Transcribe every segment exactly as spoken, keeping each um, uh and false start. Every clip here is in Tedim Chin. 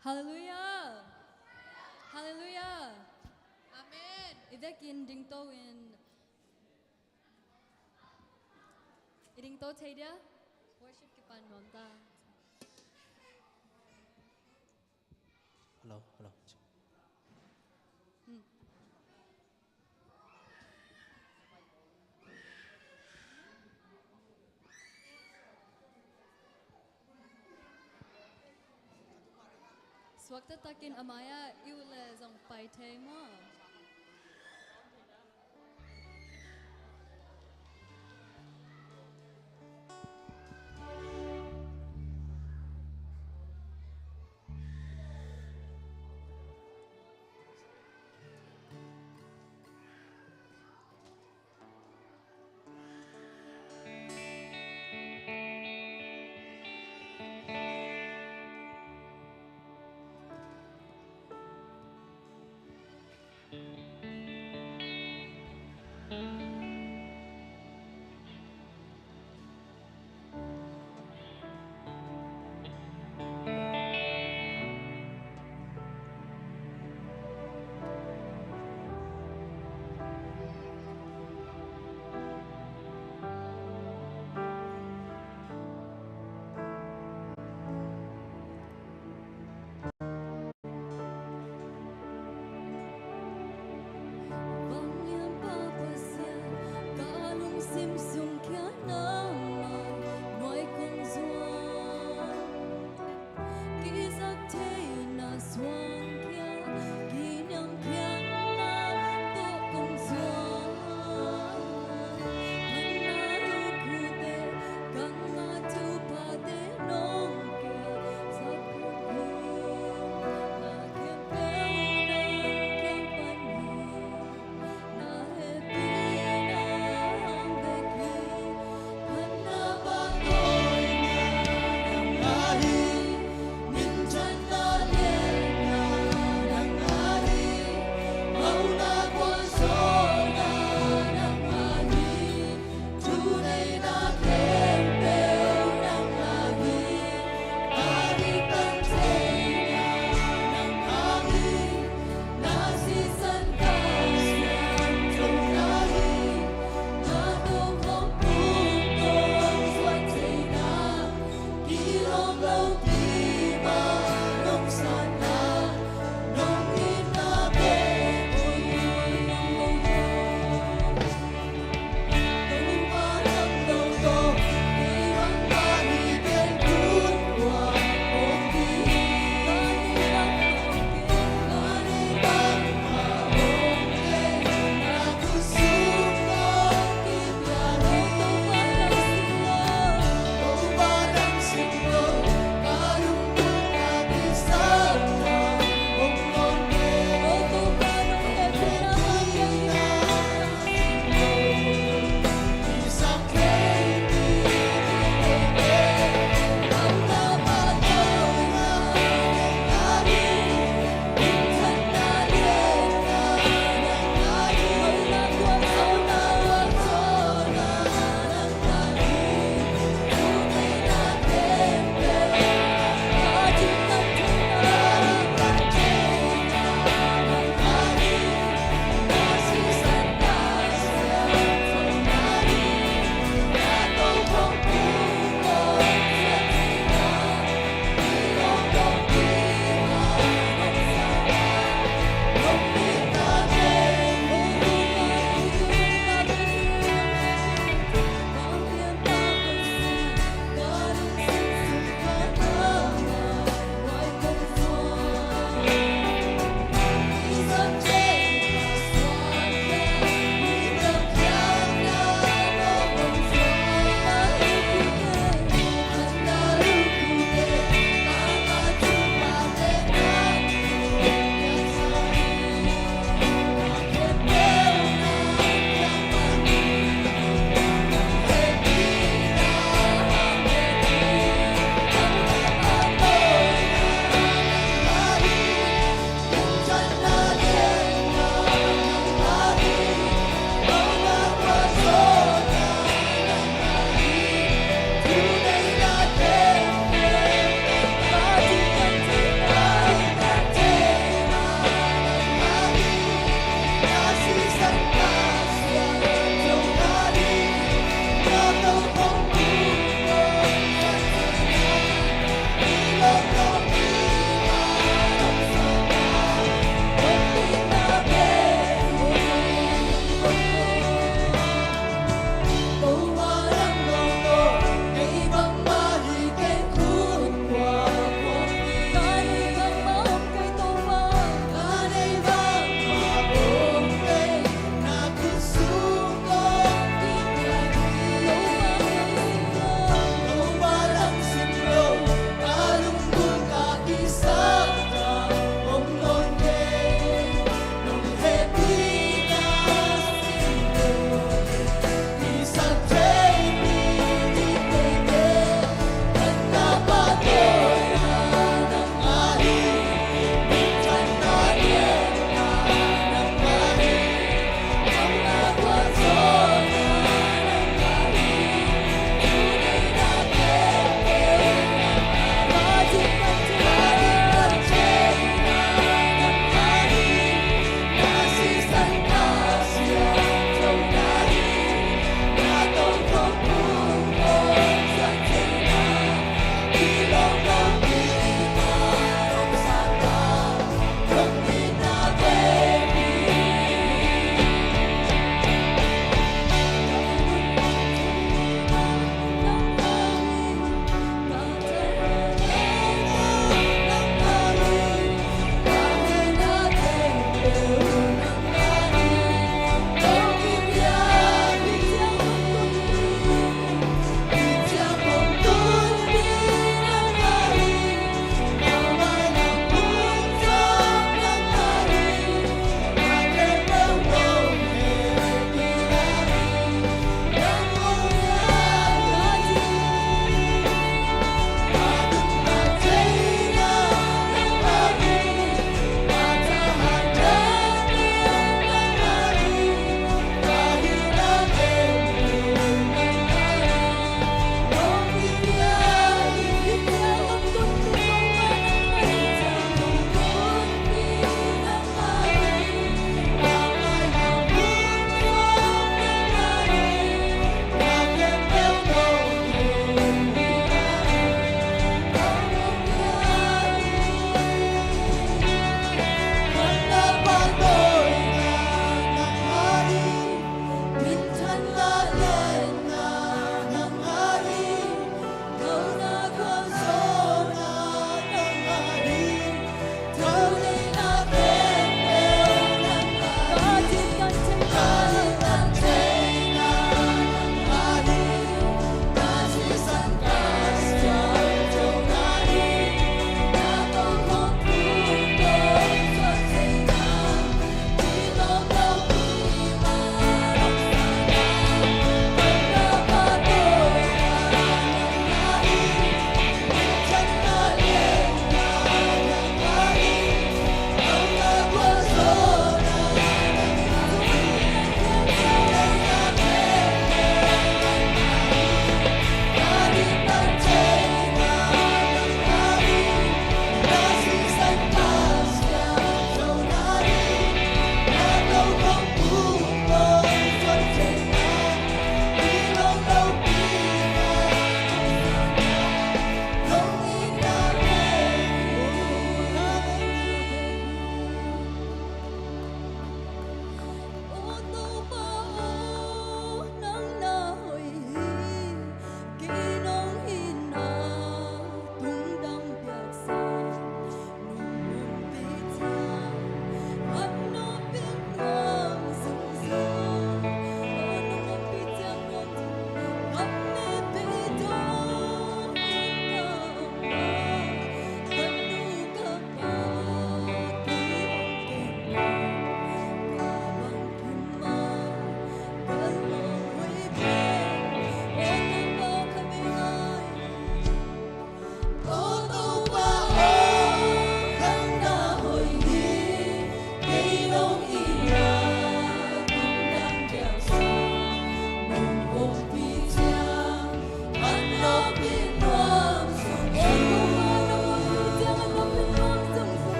Halleluiah. Halleluiah. Amen. I vekin dingto in, i dingto thei dia. Worship kipan nuam ta. Hello, hello. Hmm. Suakta takin a mai-ah i ut leh zong pai thei maw?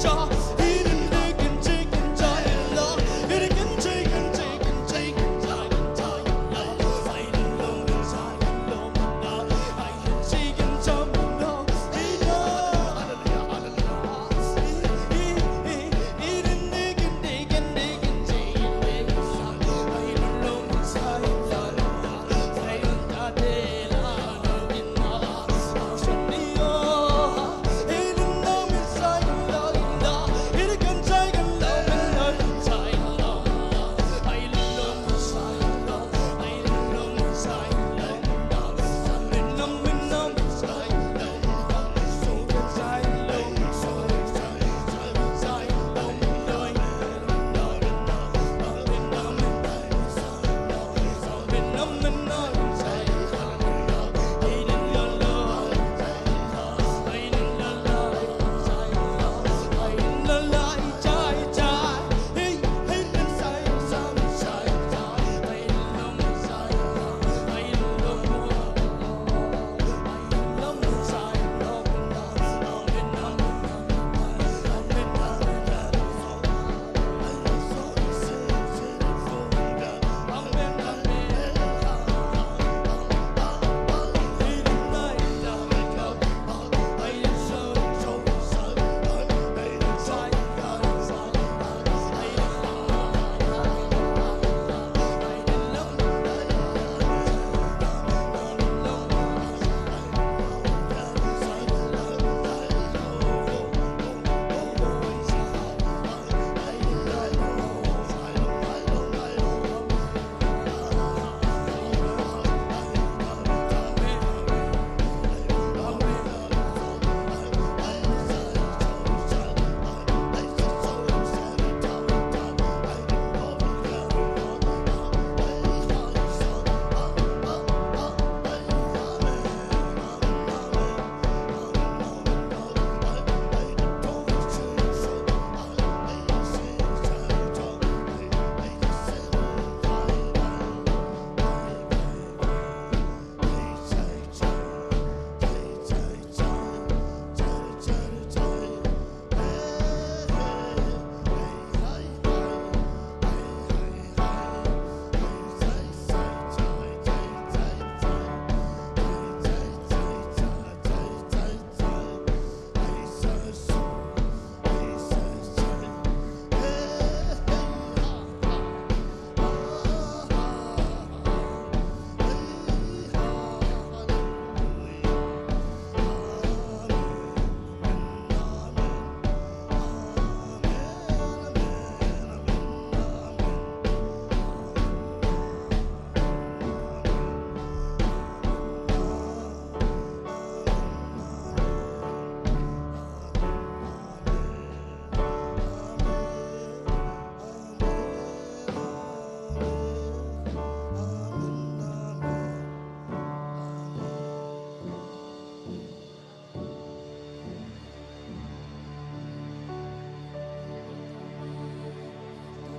Tu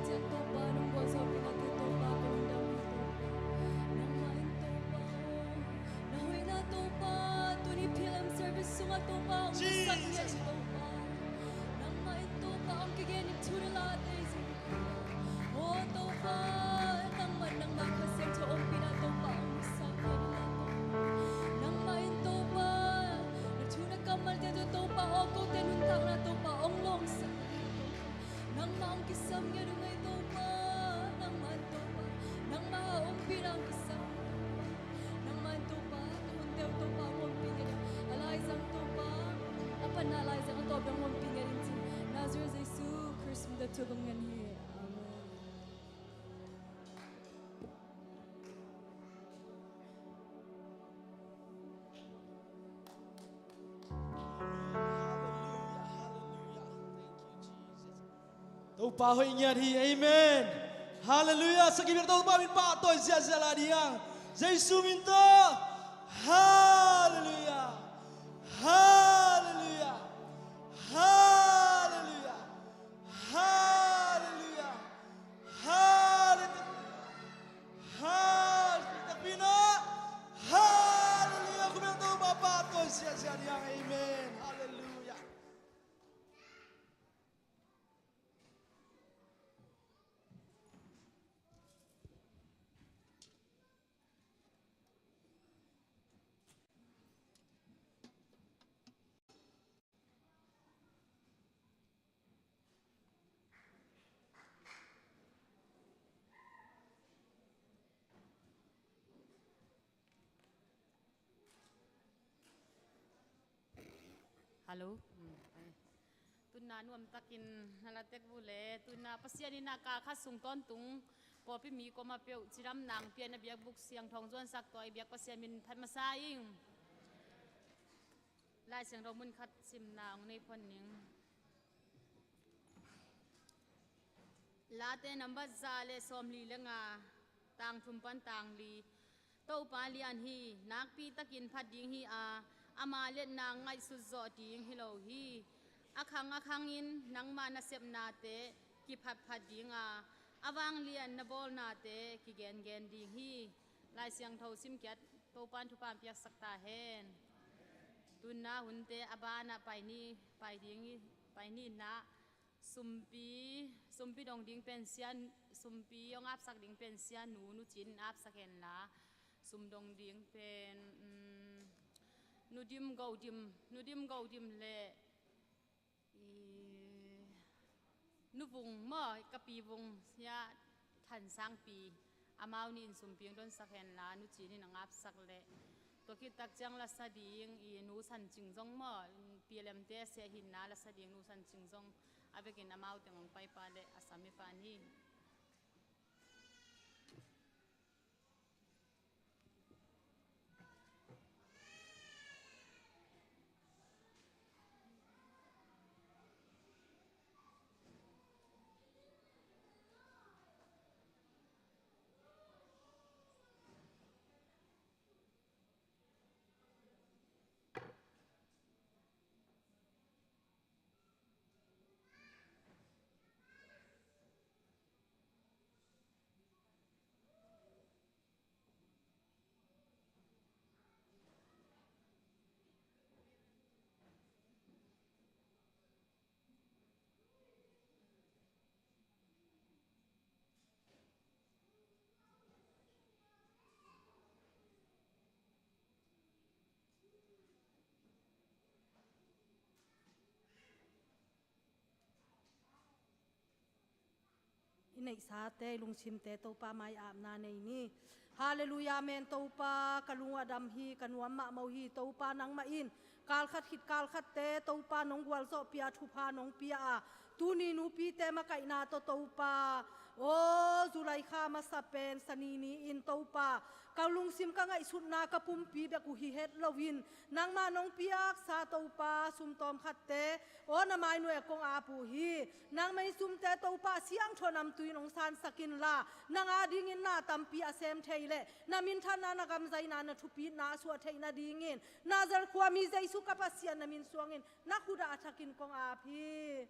ciang Topa, nong gualzo pi na tu Topa, ka lungdam hi Topa. Nangmah in Topa aw, na hoihna Topa, tuni P L M service sungah Topa, hong kisakngiat hi Topa. Nangmah in Topa, hong kigen in thu na la tei zing. Aw Topa, nangmah, nangmah Kha Siangtho ompihna Topa, hong kisakngiat in la Topa. Nangmah in Topa, na thu na kammalte tawh Topa aw, kote nuntakna Topa, hong lawngsak. Nangmah hong kisam ngiat uh ngai Topa, nangmah in Topa, nangmah a ompihna hong kisam ngiat uh Topa. Nangmah in Topa, ka hunte uh Topa hong ompih ngiat uh. A laizang Topa, a panna laizang a tawp dong hong ompih ngiat in cin. Nazareth Jesu Khrist min tawh thu kong ngen hi. Amen. Topa hoih ngiat hi. Amen. Halleluiah. Sagih bek Topa min pahtawi ziahziah lai ding. Jesu min tawh. Halleluiah. Halleluiah. Halleluiah. Halleluiah. Halleluiah. Halleluiah. Halleluiah. Halleluiah. Khut beng Topa pahtawi ziahziah ding. Amen. Halleluiah. Hello. Mm, ai. Tuna nuam takin na la tek uh le, tuna Pasian in a kal khat sung tawntung pawlpi mi kuamah peuh cidam nang pian a biakbuk siangthong zuansak tua i biak Pasian min phat masa ing. Lai Siangtho mun khat simna hong nei phot ning. Late nambat za le sawmli le nga, tang thum pan tang li. Topa lian hi, nakpi takin phat ding hi a, ama liatna ngaihsut zawh ding hi lo hi. A khang a khangin nangma nasepnate kiphatphat ding a, a vanglian na bawlnate kigengen ding hi. Lai Siangtho simkiat Topan thupha piaksak ta hen. Tuna hunte a banah pai ni, pai ding hi, pai ni na. Sumpi, sumpi dong ding pen sia, sumpi hong apsak ding pen sia nu, nu cin apsak hen la. Sum dong ding pen, um, nu dim go dim, nu dim go dim le, i, nu vung maw, ka pi vung sia than sang pi. Amau nih in sumpi hong donsak hen la, nu cin in a ngapsak le. Tua khit tak ciang la sa ding, i nu san cing zong maw, pi lem te sia hin na la sa ding nu san cing zong. A vekin amau teng hong pai pa le a sam i pa ni. I neihsate, i lungsimte Topa mai-apna nei ni. Halleluiah, amen. Topa, ka lung a dam hi, ka nuam mahmah uh hi. Topa, nangmah in kal khat khit kal khatte Topa nong gualzawhpih a, thupha nong pia a, tuni nupite makaihna tawh Topa, aw, July kha masa pen Sani ni-in Topa, ka lungsim ka ngaihsutna ka pumpi bek uh hi het loin, nangmah nong piaksa Topa sum tawm khatte, aw, na mai nuai ah kong ap uh hi. Nangmah in sumte Topa siangtho namtui nong sansak inla, nang adingin na tampi a sem thei leh na minthanna, na gamzaina, na thupitna a suah theih nadingin Nazareth khuami Jesu ka Pasian na min suangin na khut ah a thakin kong ap hi.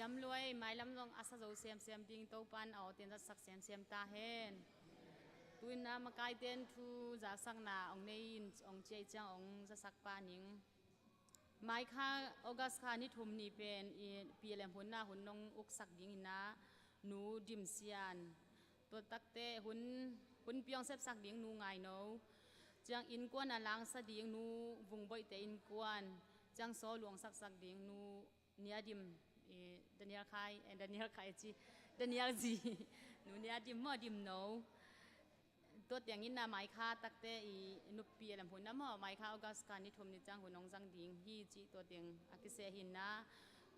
Lamluai mailam zong a sa zo semsem ding Topan a awten zatsak semsem ta hen. Tu-in a makaiten thu zasakna ong nei in ong ciai ciang ong zasak pa ning. Mai kha August kha ni thum ni pen i P L M hun na hun nong uksak ding hi na, Nu Dim Sian. Tua takte hun, hun piang sepsak ding Nu Ngai No. Ciang innkuan a langsa ding Nu Vung Boih te innkuan. Ciang saw luang saksak ding Nu Nia Dim, eh, Daniel Khai, eh, Daniel Khai ci, Daniel Zi. Nu Nia Dim maw, Dim No. Tua tiang in a mai kha takte i nupi a lam hun na maw, mai kha August kha ni thum ni ciang hun ong zang ding hi ci tua tiang a kiseh hi na.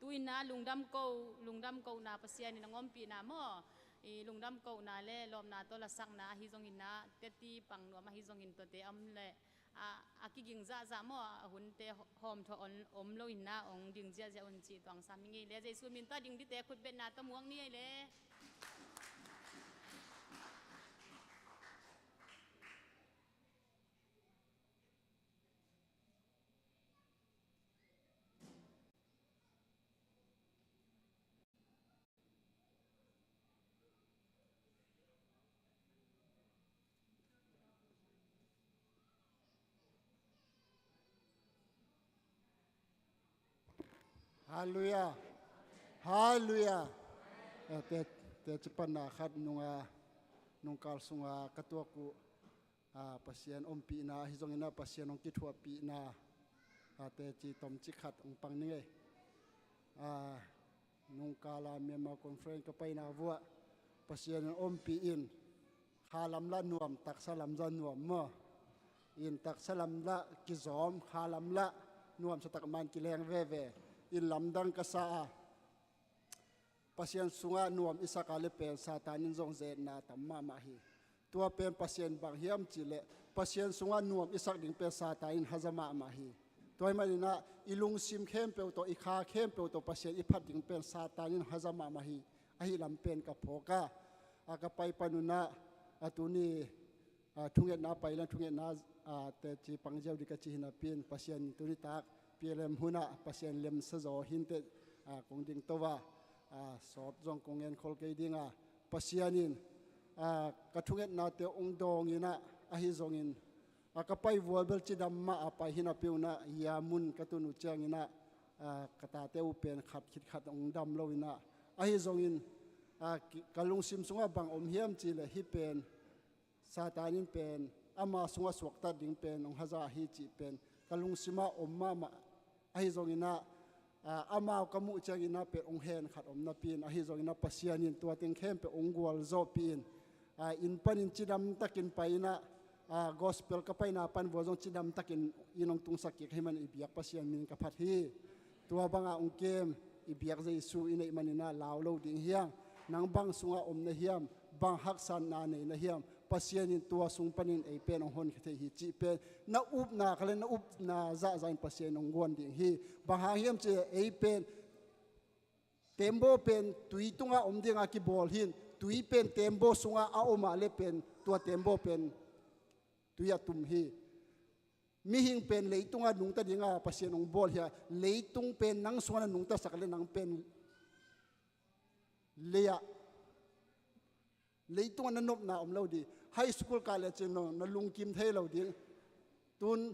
Tu-in a lungdam ko, lungdam ko na Pasian in a ngompih na maw, i lungdam ko na le lawpna tawh lasakna ahi zongin a, teti pang nuam ahi zongin tuate om le a, a kiging zahzah maw, a hunte hawm thaw om, om lo in a ong ding ziahziah un ci tuang sam hi ngei le Jesu min tawh ding dite khutbetna tawh muak ni ei le. Halleluia. Halleluia. Eh, te, teci panna khat nunga, nungkal sunga ka tuak uh, ah, Pasian ompihna, ahi zongin a Pasian hong kithuahpihna, ah, teci tomcik khat hong pang ning ei. Ah, nungkala Myanmar Conference ka paina vuah Pasian in ompih in, kha lamlah nuam, taksa lamzah nuam maw. In taksa lamlah kizawm, kha lamlah nuamsa tak man kileng veve. In lamdang ka sa a, Pasian sungah nuam i sak a le pen Satan in zong zetna tam mahmah hi. Tua pen Pasian bang hiam cih leh Pasian sungah nuam i sak ding pen Satan in haza mahmah hi. Tua ahih manin a i lungsim khempeuh tawh, i kha khempeuh tawh Pasian i phat ding pen Satan in haza mahmah hi. Ahi lam pen ka phawk a, a ka pai pan un a, a tuni, a, thungetna pai leng thungetna, a, teci pang ziau ding ka ci hi napi in Pasian in tuni tak P L M hun ah Pasian lemsa zaw hi inteh, a, kong ding to a, a, sawt zong kong ngen khol kei ding a, Pasian in, a, ka thungetnate hong dawng in a, ahi zongin, a, ka pai vual bel cidam mah a pai hi napi un a, hia mun ka tun uh ciangin a, a, ka tate uh pen khat khit khat hong dam lo in a, ahi zongin, a, ki-, ka lungsim sungah bang om hiam cih leh hih pen Satan in pen ama sungah suaktat ding pen hong haza hi cih pen ka lungsim ah om mahmah. Ahi zongin a, a, amau ka muh ciangin a pen hong hen khat om napi in, ahi zongin a Pasian in tua teng khempeuh hong gualzawhpih in, a, inn panin cidam takin pai in a, a, gospel ka paina pan vuah zong cidam takin inn hong tungsak kik ahih manin i biak Pasian min ka phat hi. Tua banga hong kem i biak Jesu i neih manin a lau lo ding hi hang. Nang bang sungah om na hiam, bang haksatna nei na hiam, Pasian in tua sung panin ei pen hong honkhia thei hi cih pen na upna kha le na upna zahzah in Pasian in hong guan ding hi. Bang hang hiam cih leh ei pen tembaw pen tui tungah om dinga kibawl hi in, tui pen tembaw sungah a om a le pen tua tembaw pen tui ah tum hi. Mihing pen leitungah nungta dinga Pasian hong bawl hi a, leitung pen nang sungah na nungtasak le nang pen lei ah, leitungah na nopna om lo ding. High school kah le cin no, na lungkim thei lo ding. Tun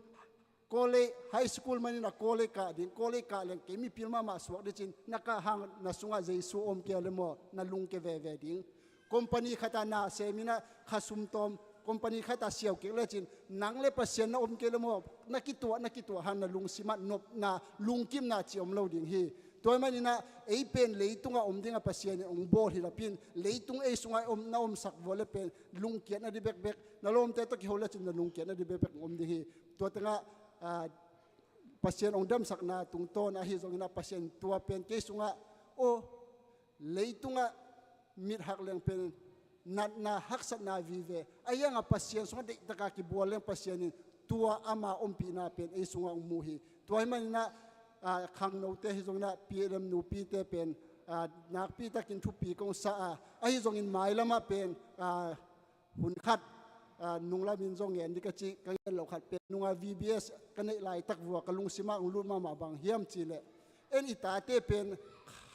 college, high school manin a college kah ding, college kah leng kei mipil mahmah suak ding cin, na kah hang na sungah Jesu om kei le maw, na lungkia veve ding. Company khatah na sem in a kha sum tawm, company khatah siau kik lecin, nang le Pasian na om kei le maw, na kituah, na kituah hang na lungsim ah nopna, lungkimna cih om lo ding hi. Tua ahih manin a ei pen leitungah om dinga Pasian in hong bawl hi napi in, leitung ei sungah om, na omsak vua le pen lungkiatna ding bekbek, na lawmte tawh kiho lecin na lungkiatna ding bekbek hong om ding hi. Tua tengah, a, Pasian hong damsakna tungtawn ahi zongin a Pasian tua pen kei sungah, aw, leitungah mithak leng pen natna haksatna vive. Ahi hangah Pasian sungah deihtaka kibual leng Pasian in tua ama ompihna pen ei sungah hong mu hi. Tua ahih manin a, a, khangnote hi zongin a P L M nupite pen, a, nakpitakin thupi kong sa a, ahi zongin mailamah pen, a, hun khat, a, nunglamin zong ngen ding ka ci, ka ngen loh khat pen nunga V B S ka neih laitak vua ka lungsimah hong lut mahmah bang hiam cih leh, en i tate pen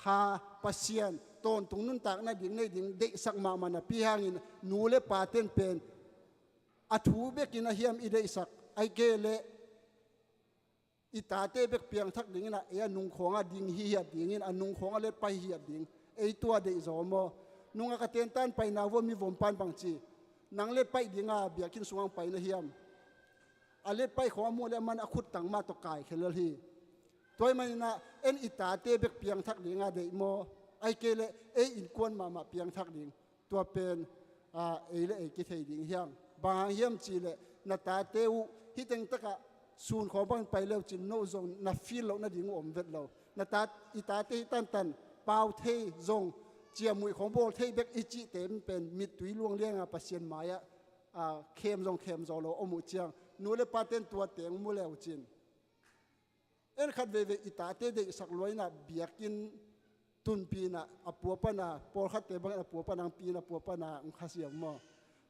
kha Pasian tawntung nuntak nading nei ding deihsak mahmah napi hangin nu le paten pen a thu bekin a hiam i deihsak, ahih kei leh i tate bek piangthak dingin ah, ei a nungkhawng a ding hi hiat dingin, a nungkhawng a let pai hiat ding, ei tua deih zaw maw? Nungak a tentan paina vua mi vom pan bangci, nang let pai dinga biakinn sungah pai na hiam? A let pai khawng a muh le a man a khut tang mah tawh kaikhia lel hi. Tua ahih manin ah en i tate bek piangthak dinga deih maw? Ahih kei leh ei innkuan mahmah piangthak ding. Tua pen, ah, ei le ei kithei ding hiang. Bang hang hiam cih leh na tate uh hih teng takah sun khawng bangin pai le uh cin no zong na feel loh nading uh om vet lo. Na ta, i tate hih tantan pau thei zong ciamnuih khawng bawl thei bek i cihte pen mittui luang lianga Pasian mai-ah, ah, khem zong khem zaw lo om uh ciang, nu le paten tua teng mu le uh cin. En khat veivei i tate deihsak lua in ah biakinn tunpi in ah a pua pan a, pawlkhatte bangin a pua pan a, hong pi in a pua pan a hong kha siam maw?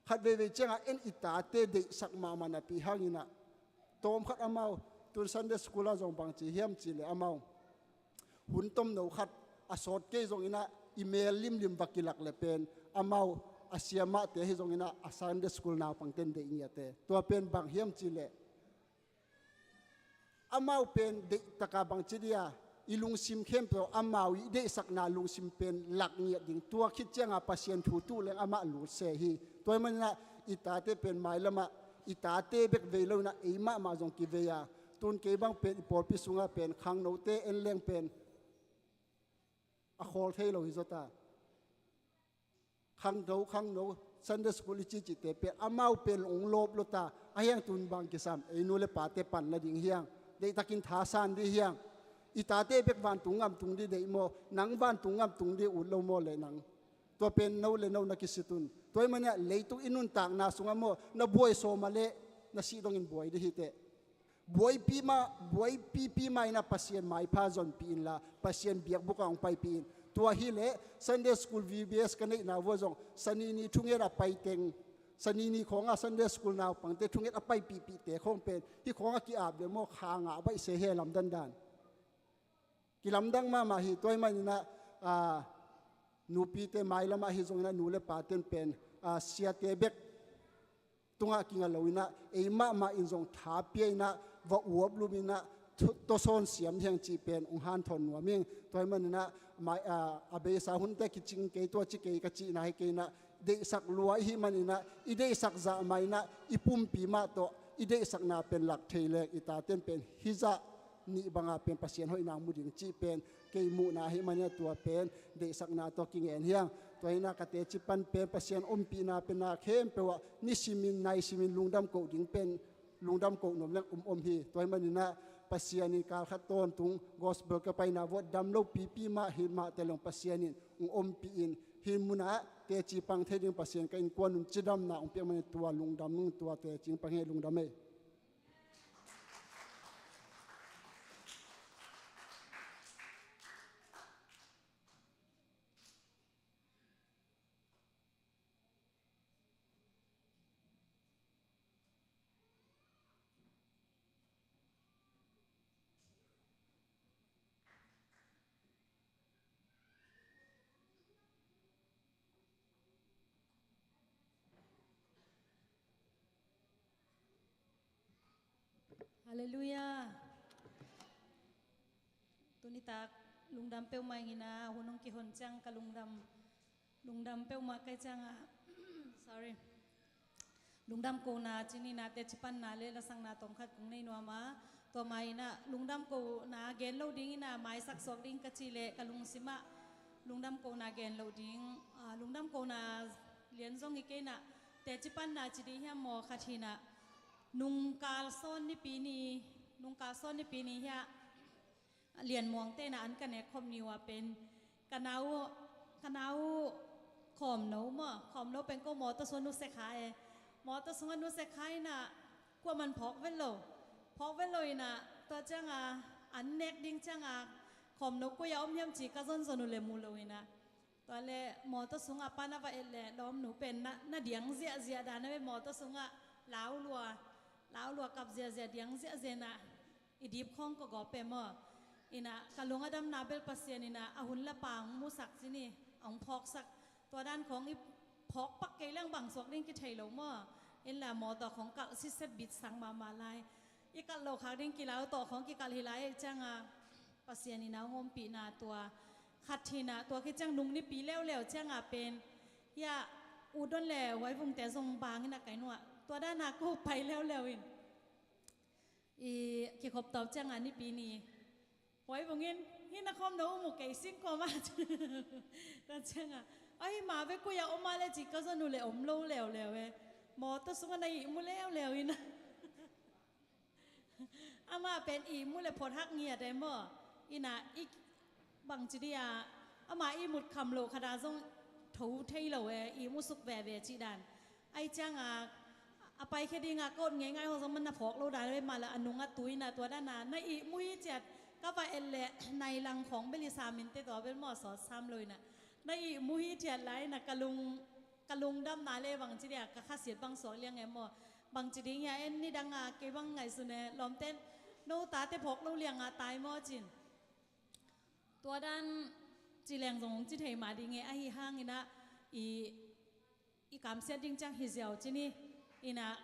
Khat veivei ciangah en i tate deihsak mahmah napi hangin ah tawmkhat amau, tun Sunday school ah zong bangci hiam cih leh amau hun tomno khat a sawt kei zongin ah i mel limlim va kilak le pen amau a siamahte hi zongin ah a Sunday school naupangten deih ngiate. Tua pen bang hiam cih leh amau pen deihtaka bangci dia i lungsim khempeuh amau i deihsakna lungsim pen lak ngiat ding. Tua khit cianga Pasian thu tuh leng amah lut se hi. Tua ahih manin ah i tate pen mailamah i tate bek vei lo in ah ei mahmah zong kivei a, tun kei bang pen i pawlpi sungah pen khangnote en leng pen a khawl thei lo hi zaw ta. Khangno, khangno, Sunday school i cihcihte pen amau pen hong lawp lo ta. A hiang tun bang kisam, ei nu le pate pan nading hiang, deihtakin thasan dih hiang. I tate bek vantung gam tung dih deih maw? Nang vantung gam tung dih ut lo maw le nang? Tua pen no le no na kisit un. Tua ahih manin ah leitung i nuntakna sungah maw, na buai sawm a leh na sih dongin buai dih hi teh. Buaipi mah, buaipipi mah in ah Pasian maipha zonpih inla, Pasian biakbuk ah hong paipih in. Tua hileh Sunday school V B S ka neihna vua zong Sani ni thunget a pai teng, Sani ni khawngah Sunday school naupangte thunget a paipihpihte khawng pen hih khawngah ki-ap le maw, kha ngah baih se he lamdandan. Kilamdang mahmah hi. Tua ahih manin ah, ah, nupite mailamah hi zongin ah nu le paten pen, ah, siate bek tungah kinga lo in ah ei mahmah in zong tha pia in ah va uap lum in ah thu, tawsawn siam hiang cih pen hong hanthawn nuam ing. Tua ahih manin ah mai, ah, a beisa hunte kicing kei, tua ci kei ka cihna hi kei in ah, deihsak lua i hih manin ah i deihsak zah mah in ah i pumpi mah tawh i deihsakna pen lak thei leng i taten pen hih zah nih banga pen Pasian hoihna mu ding cih pen kei muhna ahih manin ah tua pen deihsakna tawh kingen hiang. Tua hi in ah ka teci pan pen Pasian ompihna pen na khempeuh ah nisimin naisimin lungdam koh ding pen lungdam koh nuam leng um om hi. Tua ahih manin ah Pasian in kal khat tawntung gospel ka paina vua dam lo pipi mah hi mah te leng Pasian in hong ompih in, hih munah teci pang thei ding Pasian ka innkuan un cidamna hong piak manin tua lungdam ung, tua teci pang hi, lungdam ei. Halleluiah. Tuni tak lungdam peuhmah ing in ah, hun hong kihon ciang ka lungdam, lungdam peuhmah ka hih ciangah, sorry. Lungdam kohna, cihnihna, teci panna le lasakna tawmkhat kong nei nuam a, tua mah in ah lungdam kohna gen lo ding in ah maisak suak ding ka cih leh ka lungsim ah lungdam kohna gen lo ding, ah, lungdam kohna lian zong hi kei in ah, teci panna ci dih hiam maw, khat hi in ah, nungkal sawn nipi ni, nungkal sawn nipi ni hiah Lian Muangte in ah an ka nek khop ni uh a pen ka nau, ka nau Khawmno maw, Khawmno pen ko mawtaw sungah nusia kha e. Mawtaw sungah nusia kha in ah kuaman phawk vet lo. Phawk vet lo in ah tua ciangah an nek ding ciangah Khawmno koi-ah om hiam ci ka zonzon uh leh mu lo in ah, tua leh mawtaw sungah pan a va et leh lawmnu pen na, na diang ziahziah dan a ve, mawtaw sungah lau lua, lau lua kap ziahziah, diang ziahziah in ah i dip khawng kawgawp e maw. Ina ka lung a damna bel Pasian ina a hun la pang musak ci ni, a hong phawksak. Tua dan khawng i phawk pak kei leng bang suak ding kithei lo maw? Inla mawtaw khawng kalh siset bit sang mahmah lai. I kalh lo khak ding kilau tawh khawng kikalh hi lai cianga Pasian ina hong ompihna tua khat hina tua khit ciang nung nipi leuleu cianga pen hia u don le huai vungte zong bangin a kai nuah tua dana ko pai leuleu in. I kikhop tawp cianga nipi ni huai vungin hina khawm no umu kei sing kawma ta cianga ahi ma ve kuya oma le ci ka zonu le om lo leuleu e. Mawtaw sunga na ihmu leuleu ina. Amah pen ihmu le phot hak ngiat e maw? Ina i bangci dia ama ihmut kham lo khata zong tho thei lo e, ihmu suk veve cih dan. Ai cianga a paikhia dinga ka ot ngeingai ho zong man na phawk lo dan e, mala a nunga tuina tua dana na ihmu hi ciat ka va et le nai lang khawng bel i saminte tua bel maw sawt sam lo ina. Na ihmu hi ciat lai na ka lung ka lungdamna le bangci dia ka khasiat bang suak liang e maw? Bangci ding hia en ni danga kei bang ngaihsun e lawmten no tate phawk lo lianga tai maw cin. Tua dan ci leng zong ci thei mah ding e ahi hangina i i kamsiat ding ciang hi ziau ci ni. Ina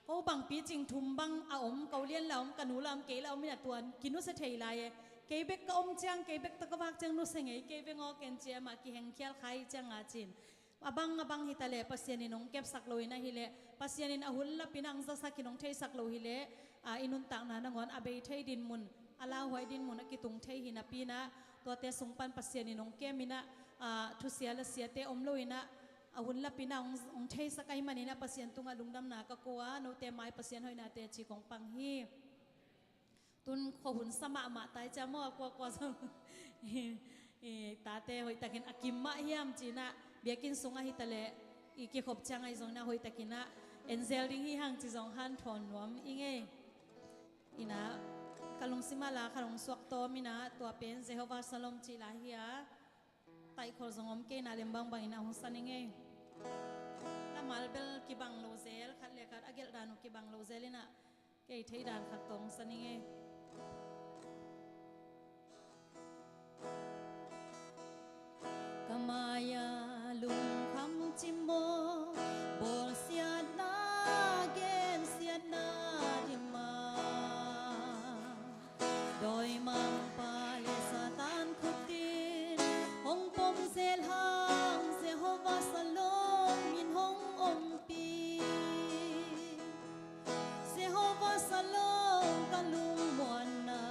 ko bangpi cing thum bang a om ko lian la om ka nu la om kei la om ina tuan kinusia thei lai e. Kei bek ka om ciang kei bek tawh ka vak ciang nusia ngei kei veng aw ken ci e mah kihengkhial khai cianga cin. A bang a bang hita leh Pasian in hong kepsak lo in ahih leh Pasian in a hun lapin ang zasak in hong theisak lo hi leh a i nuntakna nangawn a bei thei dinmun a lauhuai dinmun a kitung thei hi napi inah tuate sung pan Pasian in hong kem inah a thusia la siate om lo inah a hun lapin ah hong, hong theisak ahih manin ah Pasian tungah lungdamna ka ko a note mai Pasian hoihnate ci kong pang hi. Tun khuahun sa mahmah tai cia maw a kuakua zong. I tate hoihtakin a kim mah hiam cinah biakinn sungah hitaleh i kikhop ciang ahi zongin a hoihtakinah enzel ding hi hang ci zong hanthawn nuam i ngei. Inah ka lungsim ah la khat hong suak tawm inah tua pen Jehovah Shalom cih la hi a taihkhol zong om kei inah lem bangbang inah hong san i ngei. Lamal bel kibang lo zel khat le khat a gelh dan uh kibang lo zel inah kei thei dan khat tawh hong san i ngei. Ka mai-ah lungkham cimawh bawlsiatna gensiatna dima dawimangpa le Satan khutin hong pom zel hang Jehovah Shalom min hong ompih. Jehovah Shalom ka lungmuanna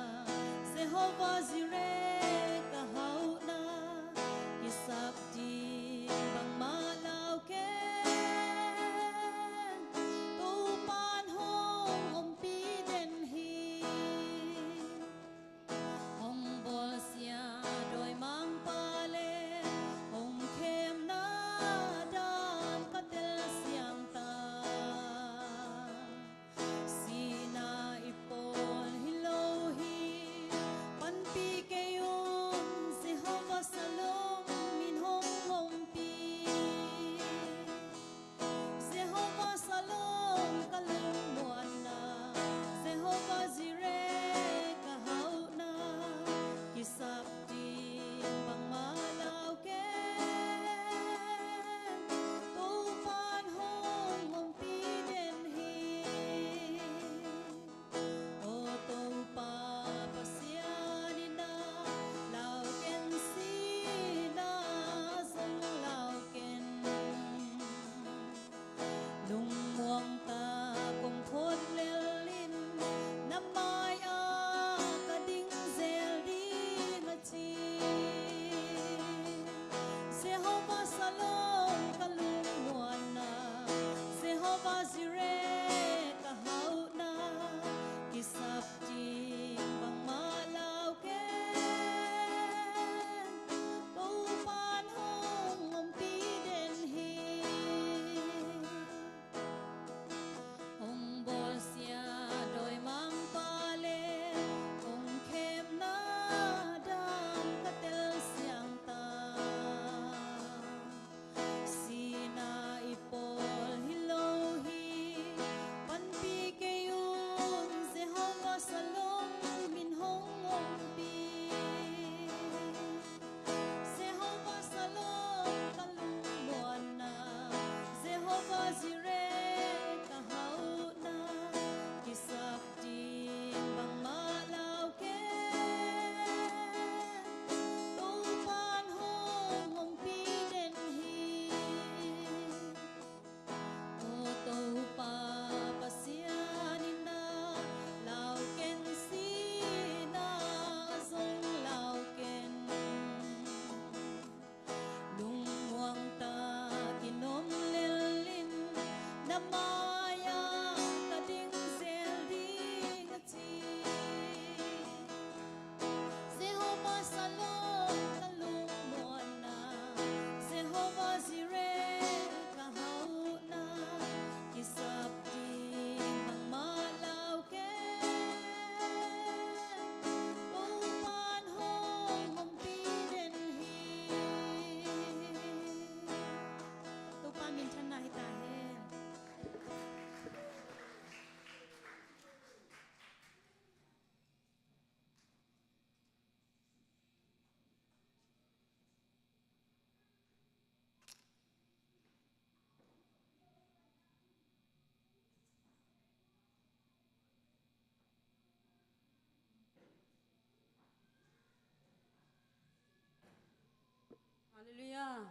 Halleluiah.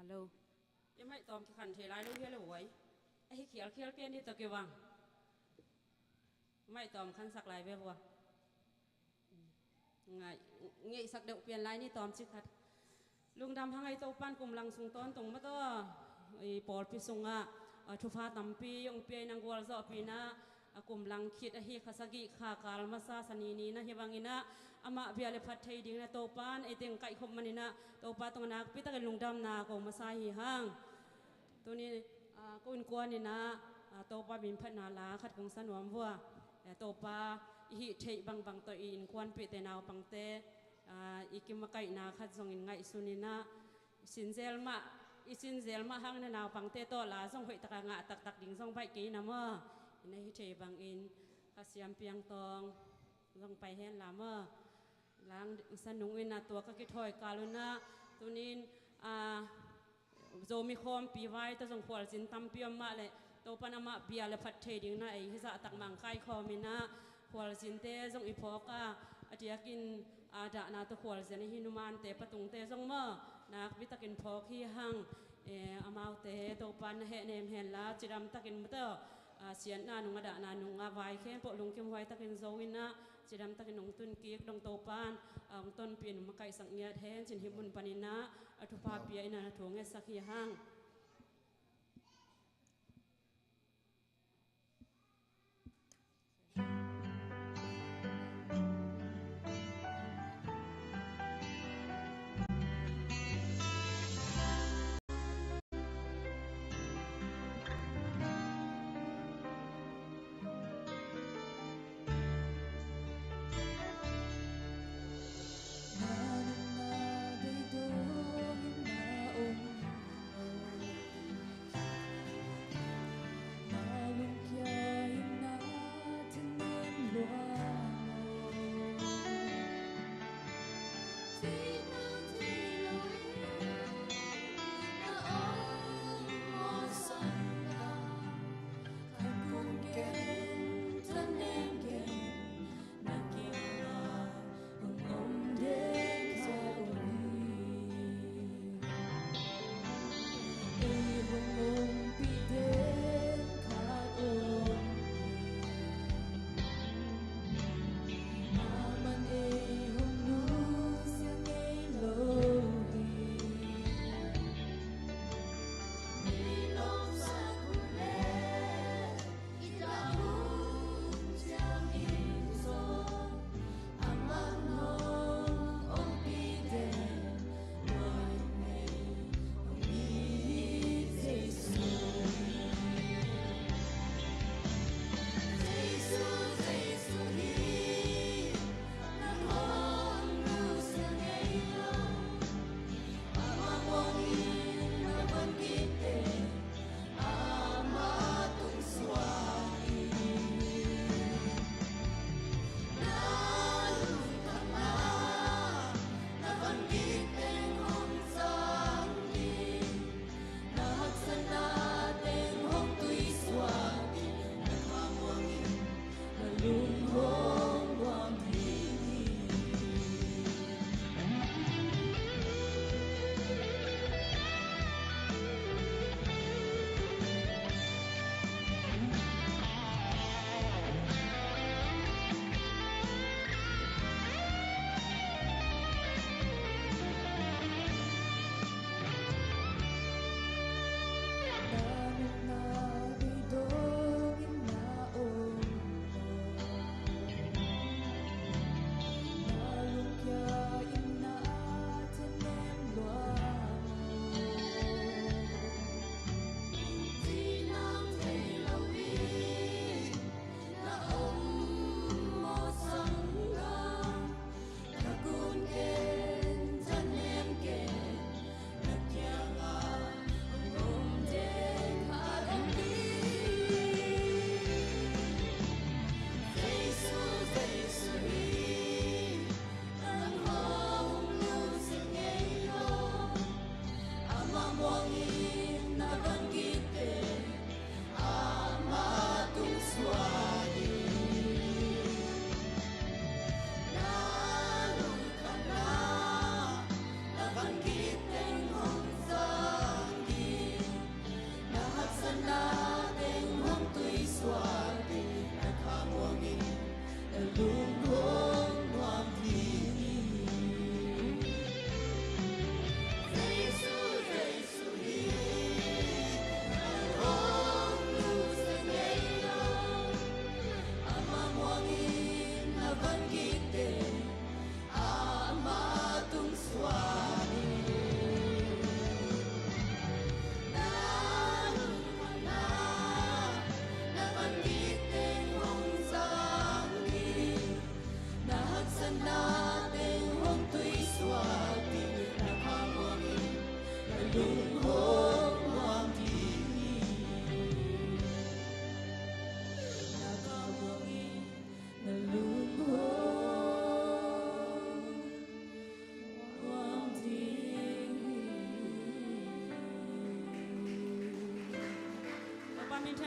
Hallo. I maih tawm kikhan thei lai lo hi a lo uai. A hi khialkhial ken hi tawh kibang. Maih tawm khansak lai ve vua. Ngai, ngeihsak deuh pian lai ni tawm cikhat. Lungdam hang ei Topan kum lang sung tawntung mataw. I pawlpi sungah, a, thupha tampi hong pia in a gualzawhpihna, a kum lang khit ahi kha sagih kha kal masa sanini na hi bangin ah amah bia le phat thei dingin ah Topan ei teng kaihkhop manin ah Topa tungah nakpi takin lungdamna ko masa hi hang. Tuni, a, ko innkuan in ah, a, Topa min phatna la khat kong sa nuam vua. E, Topa i hih theih bangbang tawh i innkuanpihte naupangte, a, i kimakaihna khat zongin ngaihsun in ah, i sinzel mah, i sinzel mah hang na naupangte tawh la zong hoih taka ngah taktak ding zong baih kei na maw. I na hi thei bangin Kha Siam Piang Tawng zong pai hen la maw. Lang sa nung in ah tua ka kithawi kal un ah tunin, a, Zomi khawmpi vai tawh zong khualzin tampi om mah leh Topan amah bia le phat thei ding na ei hi zahtak mah hong kaikhawm in ah khualzinte zong i phawk a, a diakin, a, dahna tawh khualzin ahi numante patungte zong maw nakpi takin phawk hi hang. E, amaute Topan na hehnem hen la cidam takin mataw, a, siatna nung a dahna nung a vai khempeuh lungkim huai takin zo in ah cidam takin hong tun kik dong Topan, a, hong tonpih in hong makaihsak ngiat hen cin hih mun panin ah a thupha pia in ah na thu ngetsak hi hang.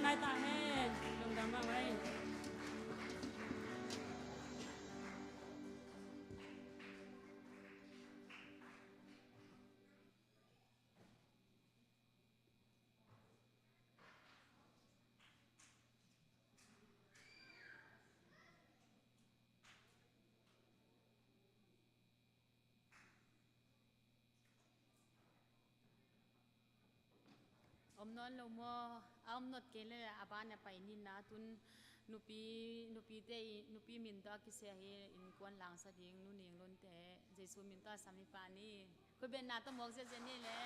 Ai ta hen, lungdam mahmah ing. Om nawn lo maw? A om not kei le a ban a pai ni. Na tun nupi, nupite i, nupi min tawh a kiseh hi. Innkuan langsa ding Nu Ning Lunte, Jesu min tawh a sam hi pa ni. Khutbetna tawh mawk ziahziah ni le.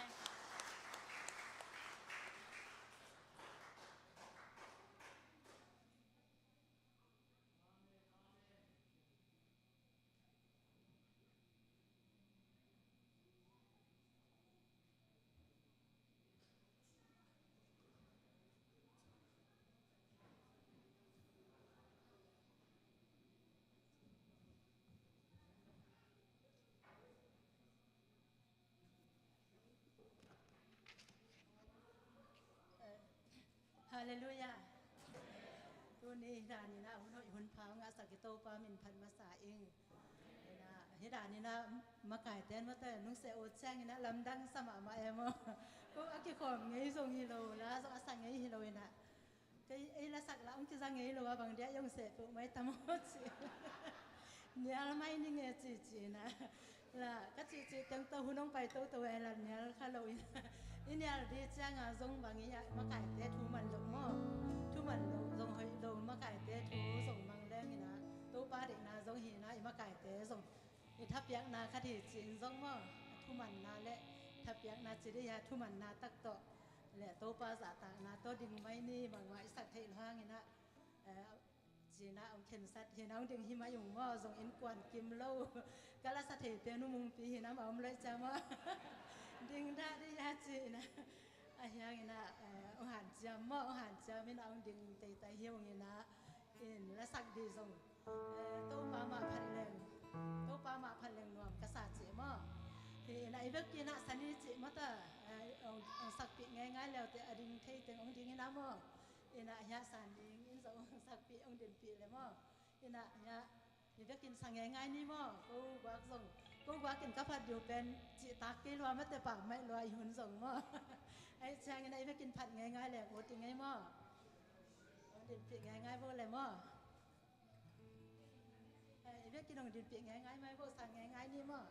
Halleluiah. Tuni hi dan in ah hun hoih hun pha ngahsak i Topa min phat masa ing. Hi dan in ah makaite in mawte nungseh uh ciangin ah lamdang sa mahmah e maw. Ko a kikhawm ngei zong hi lo, la zong a sa ngei hi lo in ah. Kei ei lasak la hong kiza ngei lo a bang dia i hong seh peuh mai tam aw ci. Nial mai ning e ci ci in ah. La ka cihcih teng tawh hun hong pai toto e la nial kha lo in ah. I nial ding ciangin zong bang i ah makaite thu man lo maw. Thu man lo zong hoih lo makaite thu zong mang leng in ah. Topa deihna zong hi in ah i makaite zong i thapiakna khat hi ci-in zong maw, a thumanna le thapiakna ci dih a, thumanna tak tawh le Topa zahtakna tawh ding mai ni. Bangmah i sak theih lo hangin ah, eh, ci-in ah hong khensat hi in ah hong ding hi mai ung maw. Zong innkuan kim lo ka la sa theite Nu Mungpi hi in ah, a om loih cia maw. Ding dah dih a ci-in ah. Ahi hangin ah, eh, hong hanciam maw, hong hanciam in ah hong ding teitei hi ung in ah, in lasak dih zong, eh, Topa mah phat leng, Topa mah phat leng nuam ka sa cih maw. Hi in ah i vekin ah sani cih mata, eh, hong, hong sakpih ngeingai leute a ding thei teng hong ding in ah maw. In ah hiah san ding in zong hong sakpih hong dinpih le maw. In ah hiah i vekin sa ngeingai ni maw. Ko guak zong, ko guakin ka phat diu pen cihtak kei lua mate pah maih lua i hun zong maw. Ahi ciangin ah i vekin phat ngeingai le ut i ngei maw. Hong dinpih ngeingai vo le maw. Eh, i vekin hong dinpih ngeingai mai vo, sa ngeingai ni maw.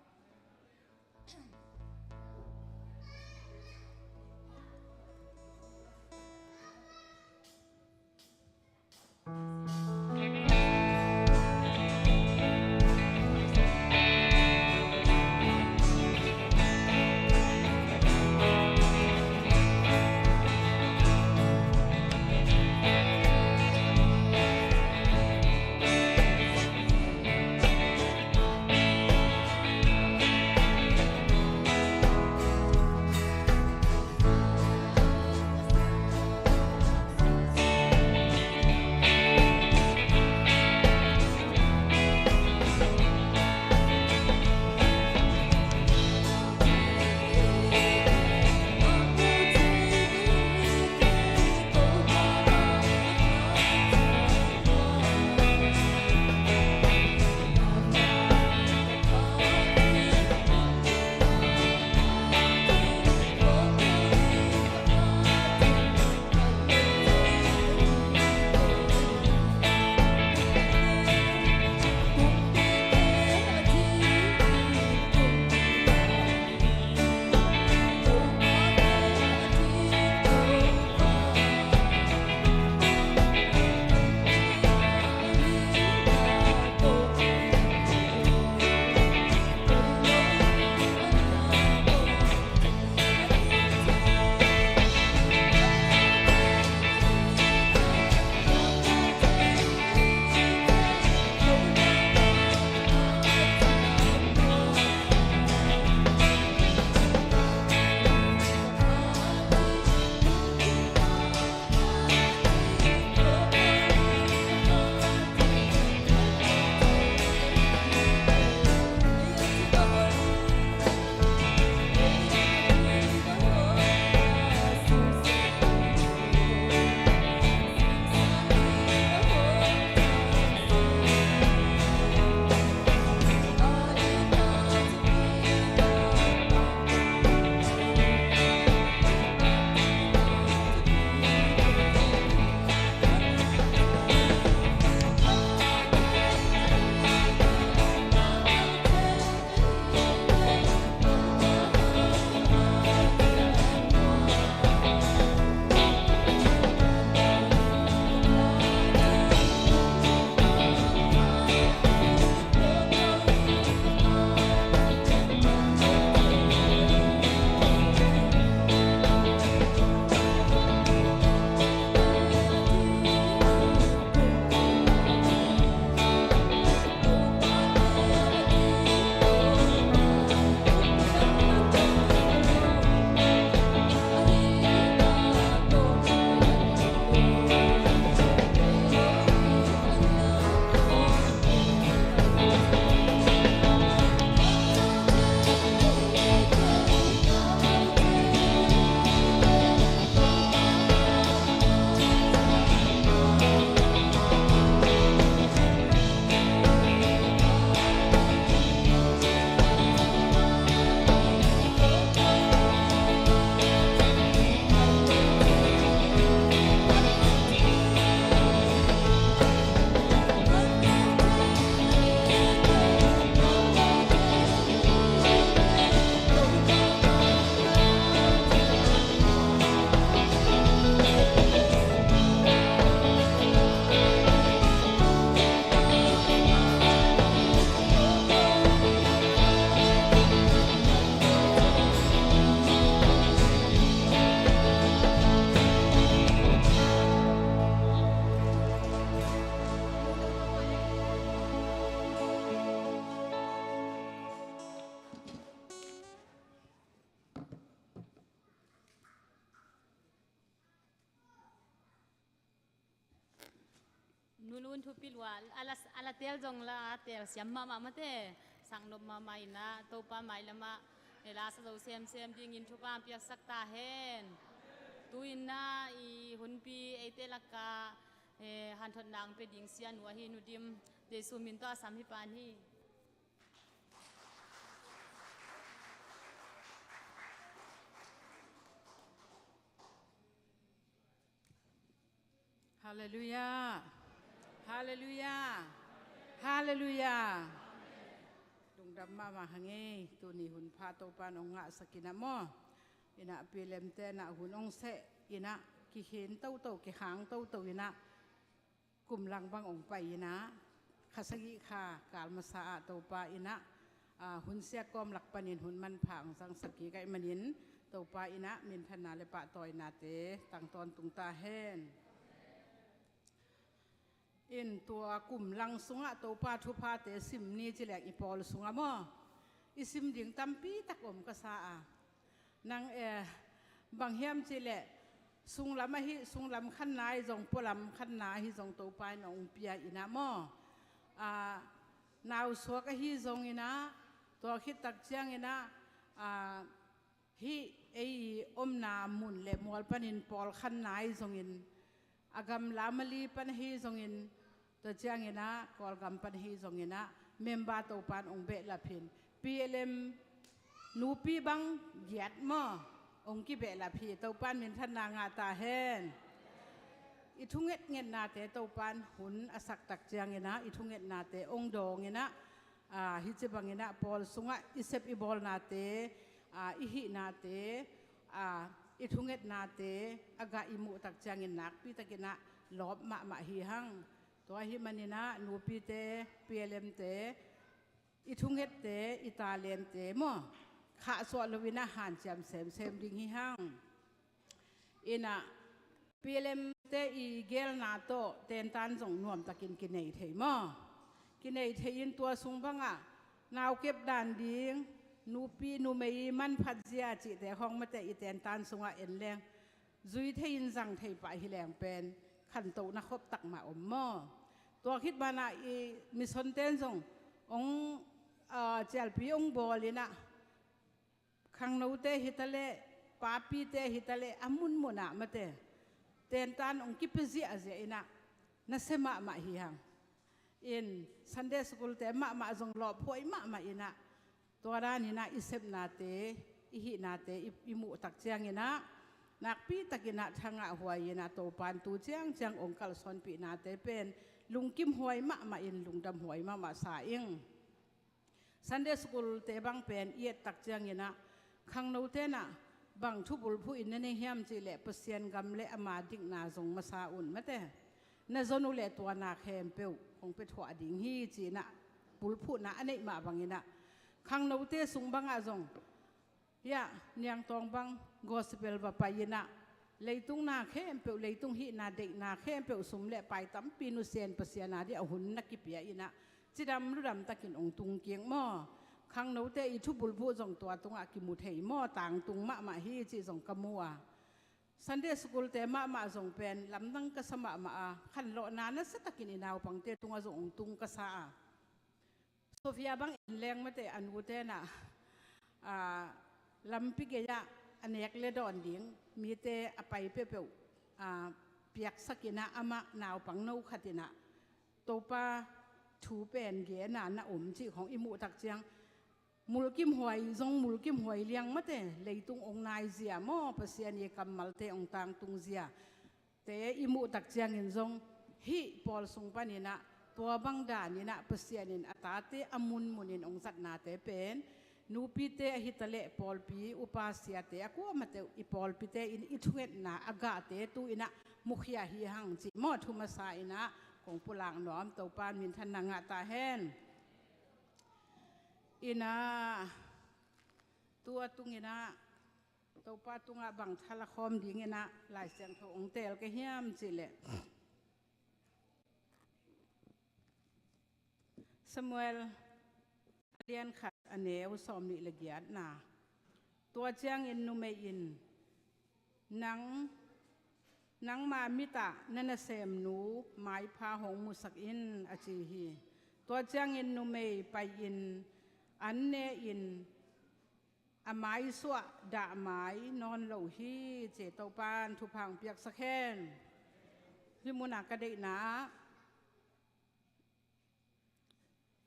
Nunun thupi lua a la, a la tel zong la tel siam mahmah mate, sangnop mahmah inah Topa mailamah e la sa zo semsem dingin thupha piaksak ta hen. Tu inah i hunpi eite lakah e hanthotna ang pe ding sianu ahi Nu Dim Jesu min tawh a sam hi pan hi. Halleluiah. Halleluiah. Halleluiah. Lungdam mahmah hang ei, tuni hun pha Topa in hong ngahsak inah maw. Inah P L M te inah hun hong seh inah kikhin toto, kihang toto inah kum lang bang hong pai inah kha sagih kha kal masa ah Topa inah hun siat kawm lak panin hun manpha hong zangsak kik ahih manin Topa inah minthanna le pahtawinate tang tawntung ta hen. In tua kum lang sungah Topa thuphate sim ni ci leng i pawl sungah maw, i sim ding tampi tak om ka sa a. Nang e, bang hiam cih leh sunglam ahi, sunglam khanna ahi zong, pualam khanna ahi zong Topa in hong pia inah maw. A, nausuak ahi zong inah, tua khit tak ciang inah, a, hih ei omna mun le mual panin pawl khanna ahi zongin, a gamla Mali pan ahi zongin, tua ciang inah Kawlgam pan ahi zong inah member Topa in hong behlap hin. P L M nupi bang giat maw hong kibehlap hi. Topa in minthanna ngah ta hen. I thungetngetnate Topa in hun a sak tak ciang inah i thungetnate hong dawng inah, a, hih ci bang inah pawl sungah i sep i bawlnate, a, i hihnate, a, i thungetnate a gah i muh tak ciangin nakpi tak inah lawp mahmah hi hang. Tua ahih man inah nupite, P L M te, i thungette, i talente maw, khahsuah lo inah hanciam semsem ding hi hang. Inah P L M te i gelna tawh tentan zong nuamtakin kinei thei maw. Kinei thei in tua sung bangah naukep dan ding, nupi numei manphat zia cihte hong mate i tentan sungah en leng zui thei in zang thei pah hi leng pen khantohna khop tak mah om maw. Tua khit banah i mission ten zong hong, a, cialpi hong bawl inah khangnote hitaleh, papite hitaleh, a munmunah mate tentan hong kipia ziahziah inah nasia mahmah hi hang. In Sunday school te mahmah zong lawphuai mahmah inah tua dan inah i sepnate, i hihnate i, i muh tak ciang inah nakpi tak inah thangahhuai inah Topa in tu ciangciang hong kalsuanpihnate pen lungkimhuai mahmah in lungdamhuai mahmah sa ing. Sunday school te bang pen i et tak ciang inah khangnote inah bang thubulphuh in na nei hiam cih leh Pasian gam le ama dikna zong masa un mate, na zon uh leh tua na khempeuh hong pia thuah ding hi ci inah bulphuhna a neih mah bang inah khangnote sung bangah zong hiah Niangtawng bang gospel va pai inah leitung na khempeuh, leitung hihna deihna khempeuh, sum le pai tampi nusia in Pasian a dih a hun na kipia inah cidam ludam takin hong tung kik maw. Khangnote i thubulphuh zong tua tungah kimu thei maw, tangtung mahmah hi cih zong ka mu a. Sunday school te mahmah zong pen lamdang ka sa mahmah a, khanlawhna nasia takin i naupangte tungah zong hong tung ka sa a. Sofia bang en leng mate a nute inah, a, lampi gei-ah a nek le dawn ding mite a pai peuhpeuh, a, piaksak inah amah naupang no khat inah Topa thu pen gena na om cih khong i muh tak ciang mulkimhuai zong mulkimhuai liang mate, leitung hong naizia maw, Pasian i kammalte hong tangtungzia te i muh tak ciangin zong hih pawl sung paninah tua bang daninah Pasian in a tate a munmunin hong zatnate pen nupite ahi taleh pawlpi upa siate a kuamah teuh i pawlpite in i thungetna a gahte tu inah mukhia hi hang cih maw thu masa inah kong pulak nuam. Topa in minthanna ngah ta hen. Inah tu a tunginah Topa tungah bang thala khawm dinginah Lai Siangtho hong teel ka hiam cihleh Samuel a lian khat a neu sawmnih le giatna. Tua ciangin numei in nang "Nangma mit ah na nasemnu maipha hong musak in," a ci hi. Tua ciangin numei pai-in an ne-in, a maisuah dah mai nawn lo hi, ci. Topa'n thupha hong piaksak hen. Hih munah ka deihna ah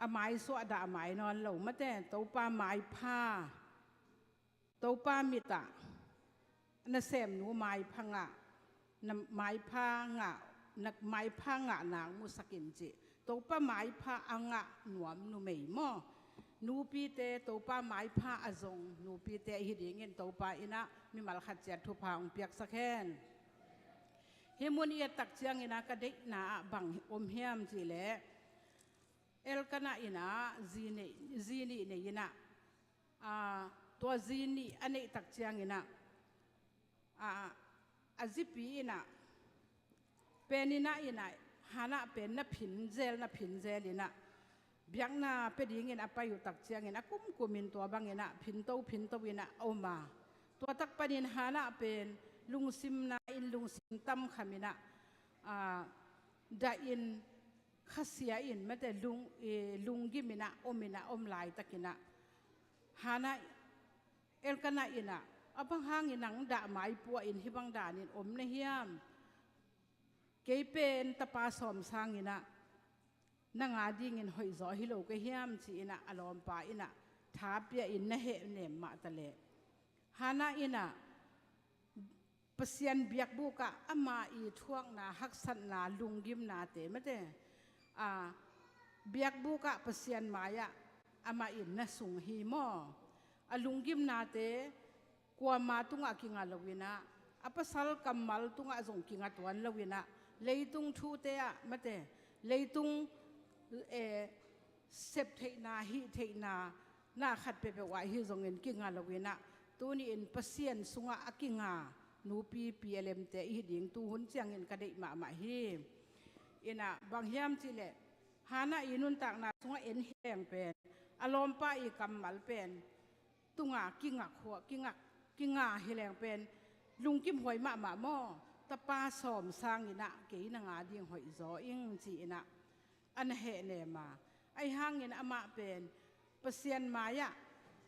a maisuah dah mai nawn lo, mate, Topa maipha, Topa mit ah nasemnu maipha ngah, na maipha ngah, na maipha ngah nak musak in, ci. Topa maipha a ngah nuam numei maw? Nupite Topa maipha a zong nupite hi dingin Topa in ah mimal khat ciat thupha hong piaksak hen. Hih mun i et tak ciangin ah ka deihna ah bang om hiam cih leh, Elkanah in ah zi nih, zi nih nei in ah, aa, tua zi nih a neih tak ciangin ah, aa, a zipi in ah, Peninnah in ah, Hannah pen na phin zel, na phin zel in ah, biakna pia dingin a pai uh tak ciangin a kumkum in tua bangin ah phinto, phinto in ah a om a. Tua tak panin Hannah pen lungsim na in, lungsim tam kham in ah, aa, dah in, khasia in, mate, lung, i, lunggim in ah om in ah, om laitakin ah, Hannah, Elkanah in ah, "A bang hangin nang dah mai pua in hih bang danin om na hiam? Kei pen tapa sawm sangin ah nang a dingin hoih zaw hi lo ka hiam?" ci-in ah a lawmpa in ah tha pia in na heh nem mah ta leh, Hannah in ah Pasian biakbuk ah ama i thuakna, haksatna, lunggimnate, mate, a, biakbuk ah Pasian mai-ah amah in na sung hi maw? A lunggimnate kuama tungah kinga lo in ah, a pasal kammal tungah zong kinga tuan lo in ah, leitung thute ah, mate, leitung, eh, sep theihna, hih theihna, na khat peuhpeuh ah hi zongin kinga lo in ah, tuni in Pasian sungah a kinga nupi P L M te i hi ding tu hun ciangin ka deih mahmah hi. In ah bang hiam cih leh, Hannah i nuntakna sungah en hi leng pen, a lawmpa i kammal pen tunga kingak hua, kingak, kinga hi leng pen lungkim huai mahmah maw? Tapa sawm sangin ah kei nang a ding hoih zaw ing, ci-in ah a na heh nem a. Ahi hangin amah pen Pasian mai-ah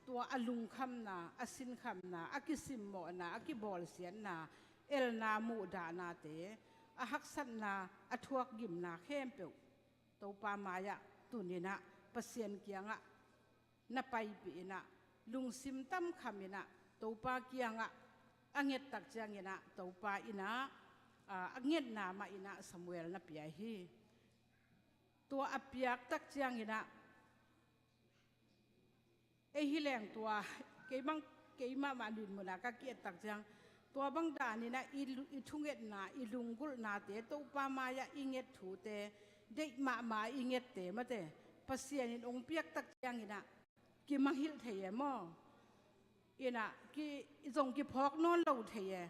tua a lungkhamna, a sinkhamna, a kisimmawhna, a kibawlsiatna, elna, muhdahnate, a haksatna, a thuakgimna khempeuh Topa mai-ah tun in ah, Pasian kiangah na paipih in ah, lungsim tam kham in ah Topa kiangah a nget tak ciangin ah Topa in ah, a, a ngetna mah in ah Samuel na pia hi. Tua a piak tak ciangin ah, ei hi leng tua, kei bang, kei mahmah dinmun ah ka ki-et tak ciang, tua bang danin ah i lu-, i thungetna, i lunggulhnate, Topa mai-ah i nget thute, deih mahmah i ngette, mate, Pasian in hong piak tak ciangin ah kimangngilh thei e maw? In ah ki, zong kiphawk nawn lo thei e.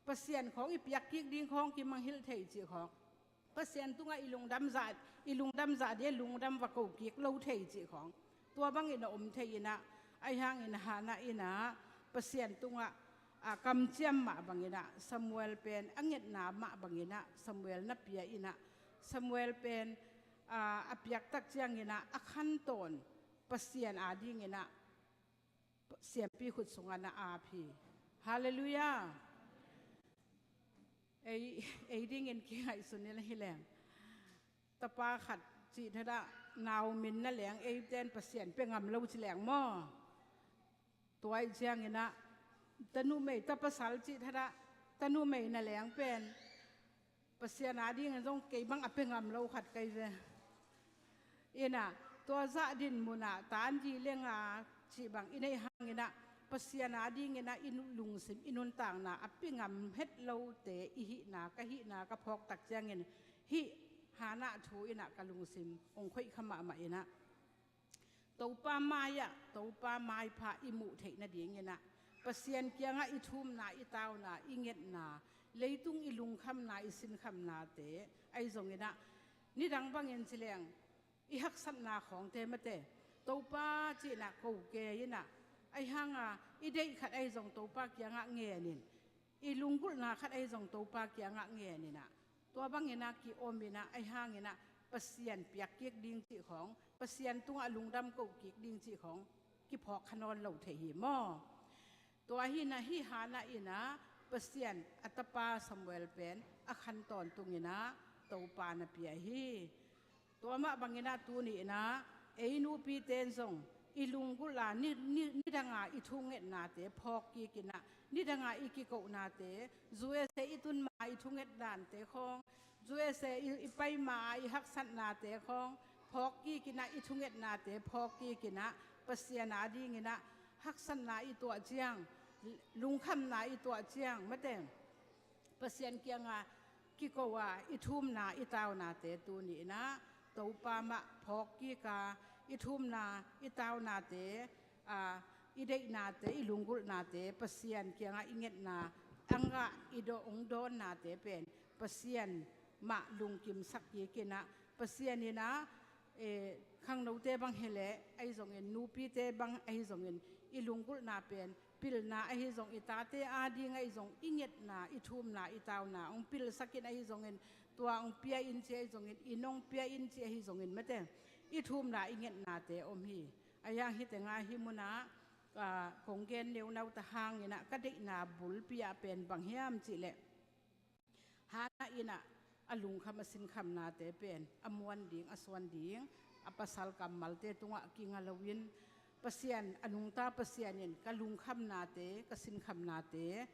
Pasian khawng i piak kik ding khawng kimangngilh thei cih khawng, Pasian tungah i lungdam zah, i lungdam zah ding, lungdam va ko kik lo thei cih khawng, tua bangin a om thei in ah, ahi hangin Hannah in ah Pasian tungah, a, kamciam mah bangin ah Samuel pen a ngetna mah bangin ah Samuel na pia in ah, Samuel pen, a, a piak tak ciangin ah a khantawn Pasian a dingin ah siampi khut sungah na ap hi. Halleluiah. Ei, ei dingin kingaihsun in hi leng, tapa khat cih thadah nau min na leng, eite'n Pasian pia ngam lo ci leng maw? Tua ahih ciangin ah, tanumei, tapasal cih thadah tanumei na leng pen Pasian a dingin zong kei bang a pia ngam lo khat ka hi ve. In ah, tua zah dinmun ah ta an di leng a cih bang i neih hangin ah, Pasian a dingin ah i nu-, lungsim, i nuntakna a pia ngam het lote i hihna, ka hihna ka phawk tak ciangin, hih Hannah thu in ah ka lungsim hong khoih kha mahmah in ah, Topa mai-ah, Topa maipha i muh theih nadingin ah, Pasian kiangah i thumna, i tauna, i ngetna, leitung i lungkhamna, i sinkhamnate, ahi zongin ah, nidang bangin ci leng, i haksatna khawngte mate, Topa ci-in ah ko kei in ah, ahi hang a, i deih khat ahi zong Topa kiangah ngen in, i lunggulhna khat ahi zong Topa kiangah ngen inah, tua bang inah ki-om inah, ahi hang inah Pasian piak kik ding cih khawng, Pasian tungah lungdam koh kik ding cih khawng kiphawk kha nawn lo thei hi maw? Tua hi inah hih Hannah inah Pasian a tapa Samuel pen a khan tawntung inah Topa na pia hi. Tua mah bang inah tuni inah ei nupite in zong i lunggulh a ni, ni, nidanga i thungetnate phawk kik inah, nidanga i kikohnate, U S A i tun ma i thunget dante khawng, U S A i, i pai ma i haksatnate khawng phawk kik inah, i thungetnate phawk kik inah, Pasian a ding inah haksatna i tuah ciang, lungkhamna i tuah ciang, mate, Pasian kianga kiko a i thumna i taunate tuni inah Topa mah phawk kik a, i thumna i taunate, a, i deihnate, i lunggulhnate Pasian kiangah i ngetna, a ngah i daw, hong dawnnate pen Pasian mah lungkimsak kik inah, Pasian inah, eh, khangnote bang hi leh ahi zongin, nupite bang ahi zongin, i lunggulhna pen pilna ahi zong, i tate a ding ahi zong, i ngetna, i thumna, i tauna hong pilsak in ahi zongin, tua hong pia in ci ahi zongin, i nong pia in ci ahi zongin, mate, i thumna i ngetnate om hi. Ahi hang hih tenga hih munah, ah, kong gen neunau ta hang inah ka deihna bulpi ah pen bang hiam cih leh, Hannah inah a lungkham a sinkhamnate pen a muan ding, a suan ding, a pasal kammalte tungah kinga loin, Pasian, a nungta Pasian in ka lungkhamnate, ka sinkhamnate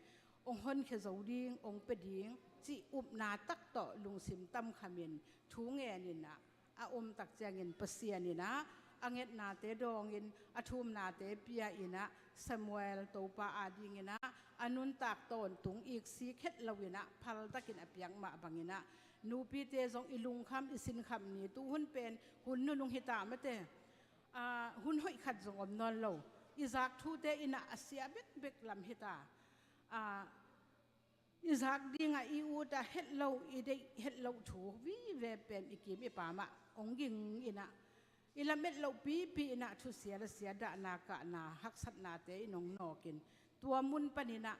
hong honkhia zo ding, hong pia ding cih upna tak tawh lungsim tamkhamin thu ngen inah, a om tak ciangin Pasian inah a ngetnate dawngin, a thumnate pia inah, Samuel Topa a ding inah a nuntak tawntung iksik het lo inah phaltakin a piak mah bang inah, nupite zong i lungkham, i sinkham ni, tuhun pen hun nunung hi ta, mate. Ah, hun hoih khat zong om nawn lo. I zak thute inah a sia bekbek lam hi ta. Ah, i zak dingah i ut a het lo, i deih het loh thu vive pen i kim i pam ah hong ging inah, i lamet loh pipi inah thusia lasia, dahna kahna, haksatnate in hong nawkin, tua mun pan inah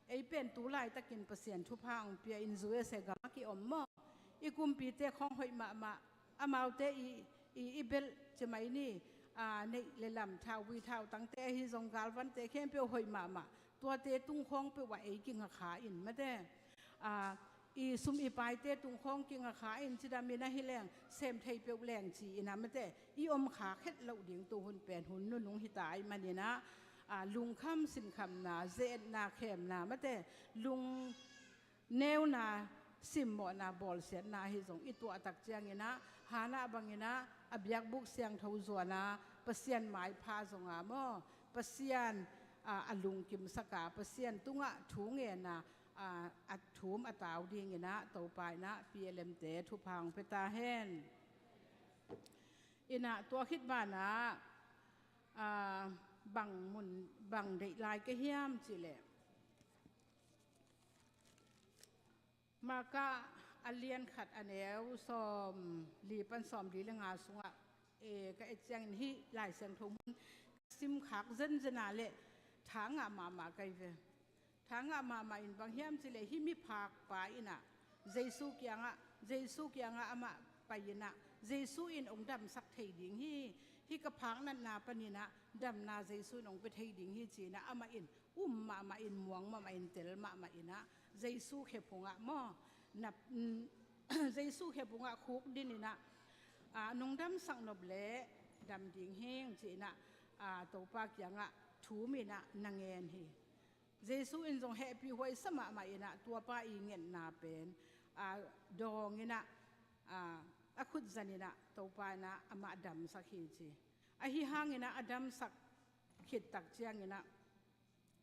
ei pen tu laitakin Pasian thupha hong pia in, U S A gam ah ki-om maw? I kumpite khawng hoih mahmah, amaute i, i, i belh ci mai ni, a, neih le lam, thauvui thautangte ahi zong, galvante khempeuh hoih mahmah. Tuate tung khawng peuh ah ei kinga kha in, mate. A, i sum i paite tung khawng kinga kha in, cidam inah hi leng, sem thei peuh leng ci inah, mate, i om khak het loh ding tuhun pen hun nunung hi ta ahih man inah, a, lungkham sinkhamna, ze-etna khemna, mate, lung neuna, simmawhna, bawlsiatna ahi zong i tuah tak ciang inah, Hannah bang inah a biakbuk siangtho zuan a, Pasian maipha zong a maw, Pasian, a, a lungkimsak a, Pasian tungah thu ngen a, a, a thum a tau ding inah Topa inah P L M te thupha hong pia ta hen. Inah tua khit banah, a, bang mun, bang deih lai ka hiam cih leh, Marka a lian khat, a neu sawmli pan sawmli le nga sungah, e, ka et ciangin hih Lai Siangtho mun ka simkhak zenzen a leh tha ngah mahmah ka hi ve. Tha ngah mahmah in bang hiam cih leh, hih miphakpa inah Jesu kiangah, Jesu kiangah amah pai inah, Jesu in hong damsak thei ding hi, hih ka phaknatna pan inah damna Jesu in hong pia thei ding hi ci inah, amah in um mahmah in, muang mahmah in, tel mahmah inah, Jesu khephungah maw, na, mm, Jesu khephungah khukdin inah, a, nong damsak nop leh dam ding hing ci inah, a, Topa kiangah thum inah na ngen hi. Jesu in zong hehpih huaisa mahmah inah tuapa i ngetna pen, a, dawng inah, a, a khut zan inah Topa inah amah damsak hi ci. Ahi hang inah a damsak khit tak ciang inah,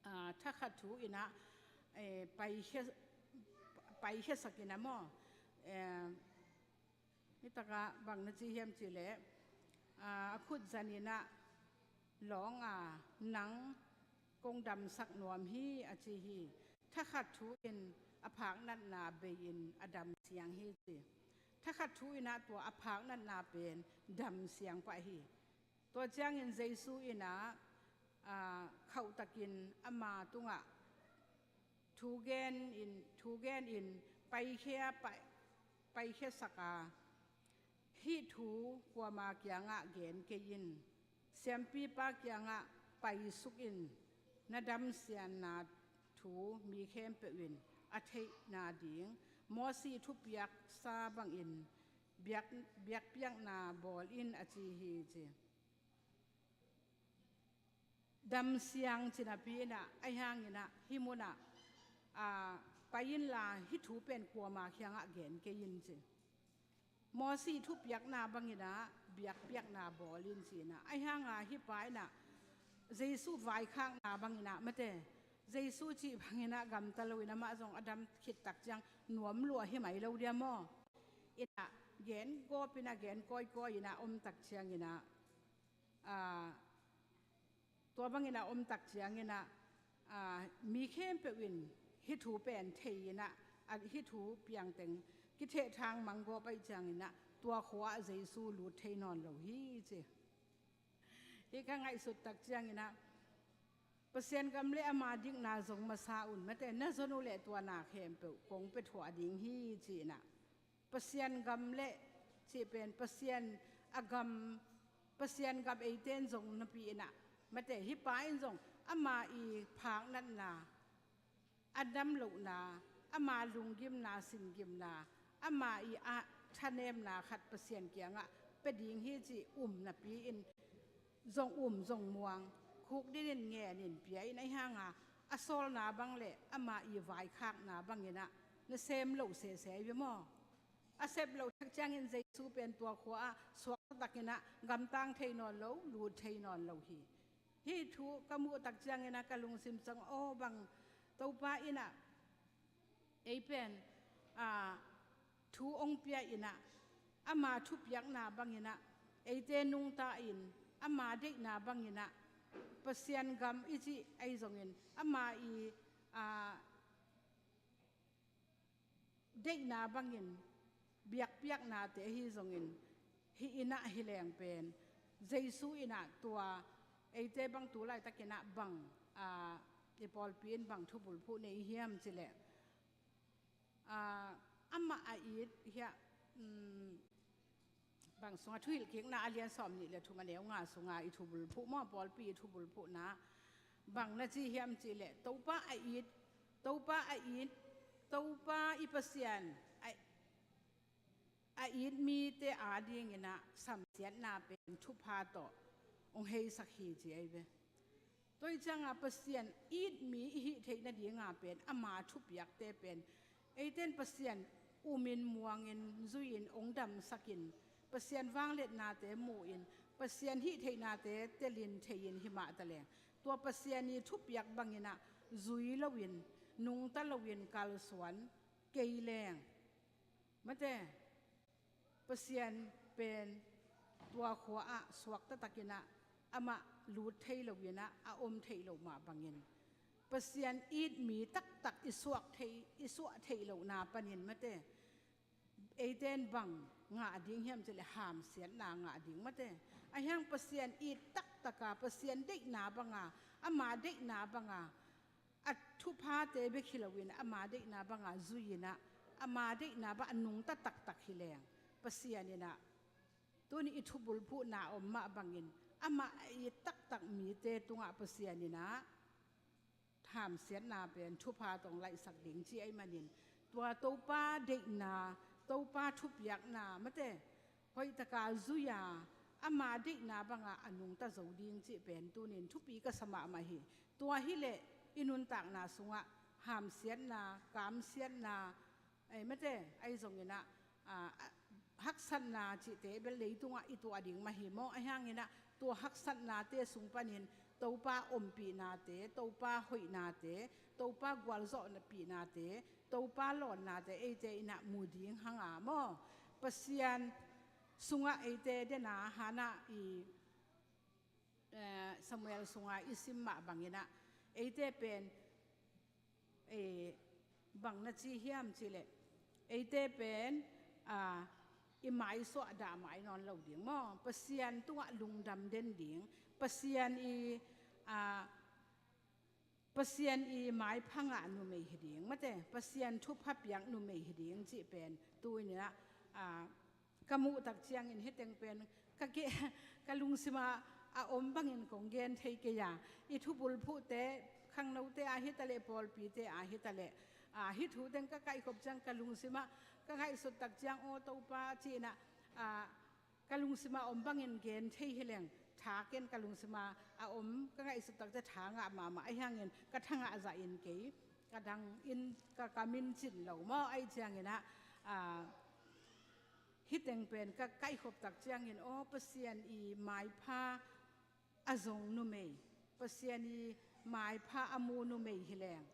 a, thakhat thu inah, e, paikhia, paikhiasak inah maw, e, nitakah bang na ci hiam cih leh, a, a khut zan inah lawng a, nang kong damsak nuam hi a ci hi. Thakhat thu in a phaknatna bei in a dam siang hi ci. Thakhat thu inah tua a phaknatna pen dam siang pah hi. Tua ciangin Jesu inah, a, khauhtakin ama tungah thu gen in, thu gen in paikhia, pai-, paikhiasak a, hih thu kuama kiangah gen kei in, siampipa kiangah paisuk in, na damsianna thu mi khempeuh in a theihna ding Moses thupiaksa bangin biak, biakpiakna bawl in a ci hi ci. Damsiang ci napi inah, ahi hanginah hih munah, a, pai inla hih thu pen kuama kiangah gen kei in ci. Moses thupiakna banginah biakpiakna bawl in ci inah, ahi hanga hih pa inah Jesu vaikhakna banginah mate, Jesu cih banginah gamta loin amah zong a dam khit tak ciang nuam lua hi mai lo dia maw? Inah gen gawp inah gen kawikawi inah om tak cianginah, a, tua bangin a om tak cianginah, a, mi khempeuh in hih thu pen thei inah, a, hih thu piangteng kithehthang manggawp ahih cianginah tua khua-ah Jesu lut thei nawn lo hi ci. Hih ka ngaihsut tak cianginah Pasian gam le ama dikna zong masa un mate, na zon uh leh tua na khempeuh kong pia thuah ding hi ci inah. Pasian gam le cih pen Pasian a gam, Pasian gam eite in zong napi inah mate, hih pa in zong ama i phaknatna, a damlohna, ama lunggimna, singimna, ama i a thanemna khat Pasian kiangah pia ding hi cih um napi in zong um zong muang, khukdin in ngen in pia in, ahi hanga a sawlna bang le ama i vaikhakna banginah na sem lo sese hi ve maw? A sep loh tak ciangin Jesu pen tua khua-ah suakta takinah gamtang thei nawn lo, lut thei nawn lo hi. Hih thu ka muh tak cianginah ka lungsim ciang aw bang Topa inah ei pen, a, thu hong pia inah ama thupiakna banginah eite nungta in ama deihna banginah Pasian gam i cih ahi zongin ama i, a, deihna bangin biakpiaknate ahi zongin hih inah hi leng pen Jesu inah tua eite bang tu laitakinah bang, a, i pawlpi in bang thubulphuh nei hiam cileh, a, amah a it hiah, um, bang sunga Thuhilhkikna a lian sawm nih le thum a neu nga sunga i thubulphuh maw, pawlpi i thubulphuhna bang na ci hiam cihleh Topa a it, Topa a it, Topa i Pasian a, a it mite adinginah samsiatna pen thupha tawh hong heisak hi ci ahi ve. Tua hi cianga Pasian it mi i hih theih nadinga pen ama thupiakte pen eite in Pasian umin muangin zuiin hong damsakin Pasian vangliatnate muin Pasian hih theihnate telin thei-in himah taleng tua Pasian i thupiak banginah zui loin nungta loin kalsuan kei leng mate, Pasian pen tua khua-ah suakta takinah amah lut thei loinah a om theih loh mah bangin Pasian it mi taktak i suak thei, i suah theih lohna panin mate, eite in bang ngah ding hiam cileh hamsiatna ngah ding mate. Ahi hang Pasian it taktaka Pasian deihna banga, ama deihna banga a thuphate bek hi loin ama deihna banga zui-inah ama deihna bang a nungta taktak hi leng Pasian inah tuni i thubulphuhna om mah bangin amah a it taktak mite tungah Pasian inah hamsiatna pen thupha tawh hong laihsak ding ci ahih manin tua Topa deihna, Topa thupiakna mate hoihtaka zui-a ama deihna banga a nungta zo ding cih pen tunin thupi ka sa mahmah hi. Tua hileh i nuntakna sungah hamsiatna, kamsiatna, ei mate ahi zonginah, a, a, haksatna cihte bel leitungah i tuah ding mah hi maw? Ahi hanginah tua haksatnate sung panin Topa ompihnate, Topa hoihnate, Topa gualzawhpihnate, Topa lawnnate eite inah mu ding hanga maw? Pasian sungah eite dena Hannah i, eh, Samuel sunga i sim mah banginah eite pen, eh, bang na ci hiam cihleh eite pen, a, i maisuah dah mai nawn lo ding maw? Pasian tungah lungdam den ding, Pasian i, a, Pasian i maipha ngah numei hi ding, mate, Pasian thupha piak numei hi ding cih pen tu-in ah, a, ka muh tak ciangin hih teng pen ka ke, ka lungsim ah a om bangin kong gen thei kei a, i thubulphuhte, khangnote ah hi ta leh, pawlpite ah hi ta leh, a, hih thu teng ka kaihkhop ciang ka lungsim ah ka ngaihsut tak ciang, aw Topa, ci-in ah, a, ka lungsim ah om bangin gen thei hi leng, tha ken ka lungsim ah a om, ka ngaihsut tak ciang tha ngah mahmah, ahi hangin ka tha ngah zahin kei, ka dang in ka, ka min cin lo maw, ahi ciangin ah, a, hih teng pen ka kaihkhop tak ciangin, aw, Pasian i maipha a zong numei, Pasian i maipha a mu numei hi leng,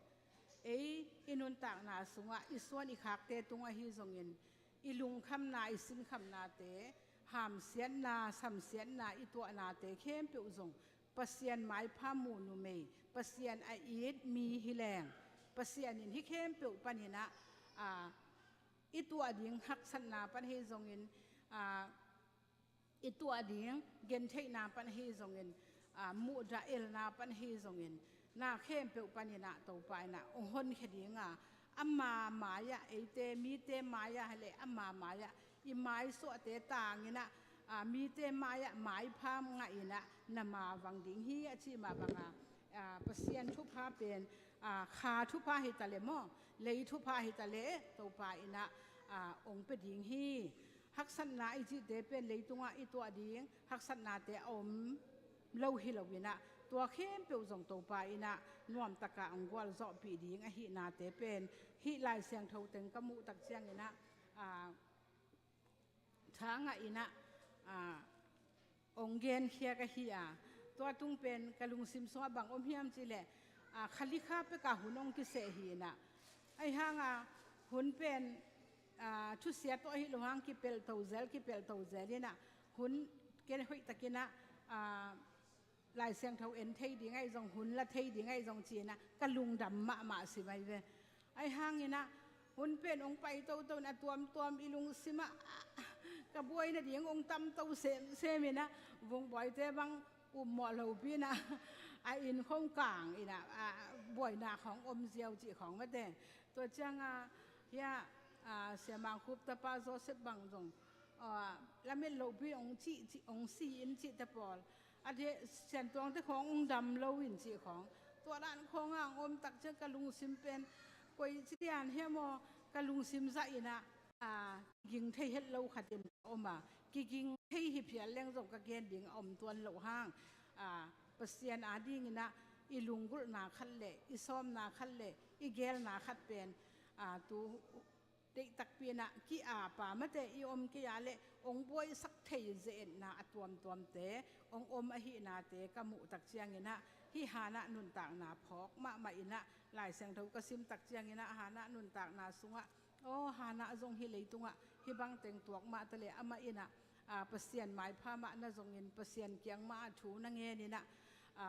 ei i nuntakna sungah i suan i khakte tung ahi zongin, i lungkhamna, i sinkhamnate, hamsiatna, samsiatna, i tuahnate khempeuh zong Pasian maipha mu numei, Pasian a it mi hi leng, Pasian in hih khempeuh panin ah, a, i tuah ding haksatna pan ahi zongin, a, i tuah ding gentheihna pan ahi zongin, a, muhdah elna pan ahi zongin, na khempeuh panin ah Topa in ah hong honkhia ding a, ama mai-ah, eite mite mai-ah hi leh ama mai-ah i maisuahte tangin ah, a, mite mai-ah maipha ngahin ah na mavang ding hi, a cih mah bang a, a, Pasian thupha pen, a, kha thupha hi ta leh maw, lei thupha hi ta leh Topa in ah, a, hong pia ding hi. Haksatna i cihte pen leitungah i tuah ding haksatnate a om lo hi loin ah, tua khempeuh zong Topa in ah nuamtak a hong gualzawhpih ding ahihnate pen hih Lai Siangtho teng ka muh tak ciangin ah, a, tha ngahin ah, a, hong genkhia ka hi a, tua tung pen ka lungsim sungah bang om hiam cih leh, a, kha li kha pek a hun hong kiseh hi-in ah, ahi hang a hun pen, a, thusia tawh ahi lo hang kipelhto zel, kipelhto zel in ah, hun ken hoih takin ah, a, Lai Siangtho en thei ding ahi zong, hun la thei ding ahi zong ci-in ah ka lungdam mahmah si mai ve. Ahi hangin ah hun pen hong pai toto in a tuamtuam i lungsim ah, ah, ka buai nading hong tamto semsem in ah, Vung Bawite bang ummawh lopi in ah, a inn khong kang in ah, a, buaina khong om ziau cih khong mate. Tua ciang a, hia, a, Sia Mang Khup tapa Joseph bang zong, a, lamet lopi hong cih, cih, hong si in cihte pawl, a diah siantuangte khong hong dam lo in cih khong, tua dan khong a hong om tak ciang ka lungsim pen koi ci dian hiam aw, ka lungsim zah in ah, a, kiging thei het lo khat in ka om a, kiging thei hi phial leng zong ka gen ding a om tuan loh hang, a, Pasian adingin ah i lunggulhna khat leh i sawmna khat leh i geelna khat pen, a, tu deih takpi in ah ki-ap a, mate, i om kei a leh hong buaisak thei ze-etna a tuamtuamte hong om ahihnate ka muh tak ciangin ah, hih Hannah nuntakna phawk mahmah in ah, Lai Siangtho ka sim tak ciangin ah Hannah nuntakna sungah, aw, Hannah zong hih leitungah hih bang teng tuak mah ta leh amah in ah, a, Pasian maipha mah na zongin, Pasian kiang mah ah thu na ngen in ah, a,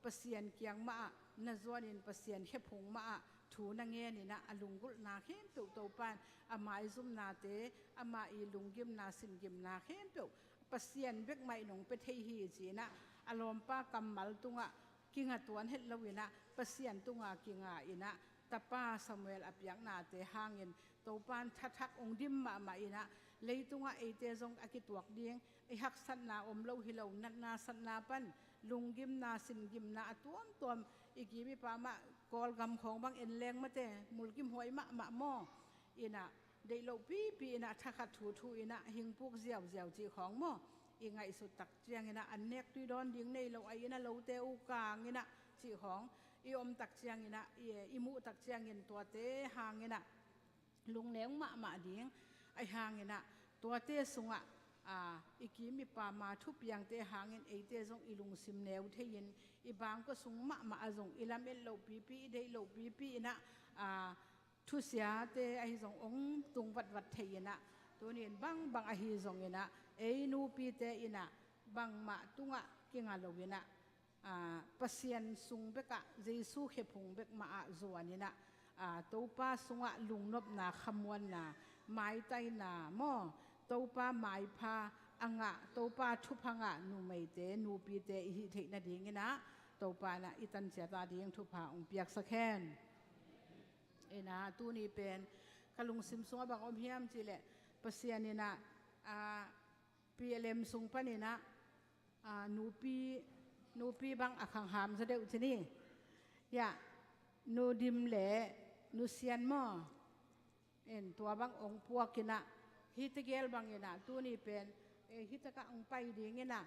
Pasian kiang mah ah na zuanin, Pasian khephung mah ah thu na ngen in ah, a lunggulhna khempeuh Topa'n a maizumnate, ama i lunggimna, singimna khempeuh Pasian bek mah in hong pia thei hi ci-in ah, a lawmpa kammal tungah kinga tuan het lo in ah, Pasian tunga kinga in ah, tapa Samuel a piaknate hangin Topa'n thathak hong dim mahmah in ah, leitungah eite zong a kituak ding, i haksatna om lo hi lo, natna satna pan lunggimna, singimna a tuamtuam, i kim i pam ah, Kawlgam khawng bang en leng mate, mulkimhuai mahmah maw, in ah, deih loh pipi in ah, thakhat thuthu in ah, hingpuk ziauziau cih khawng maw, i ngaihsut tak ciangin ah, an nek tui dawn ding nei lo, a inn ah lote uh kang in ah, cih khawng i om tak ciangin ah, i, i muh tak ciangin tuate hangin ah lungneu mahmah ding, ahi hangin ah tuate sungah, a, i kim i pam a thupiangte hangin eite zong i lungsim neu thei-in, i bangkua sung mahmah ah zong i lamet loh pipi, i deih loh pipi in ah, a, thusiate ahi zong hong tung vatvat thei in ah, tuni-in bangbang ahi zongin ah, ei nupite in ah bangmah tungah kinga lo in ah, a, Pasian sung bekah, Jesu khephung bek mah ah zuan in ah, a, Topa sungah lungnopna, khamuanna, maitaina maw, Topa maipha a ngah, Topa thupha ngah numeite, nupite i hih theih nadingin ah, Topa in ah i tan ciat a ding thupha hong piaksak hen. In ah tuni pen ka lungsim sungah bang om hiam cih leh Pasian in ah, ah, P L M sung panin ah, ah, nupi, nupi bang a khangham zaw deuh ci ni. Hiah, Nu Dim le Nu Sian maw? In tua bang hong puak in ah, hih tegel bang in ah tuni pen, eh, hih takah hong pai ding in ah,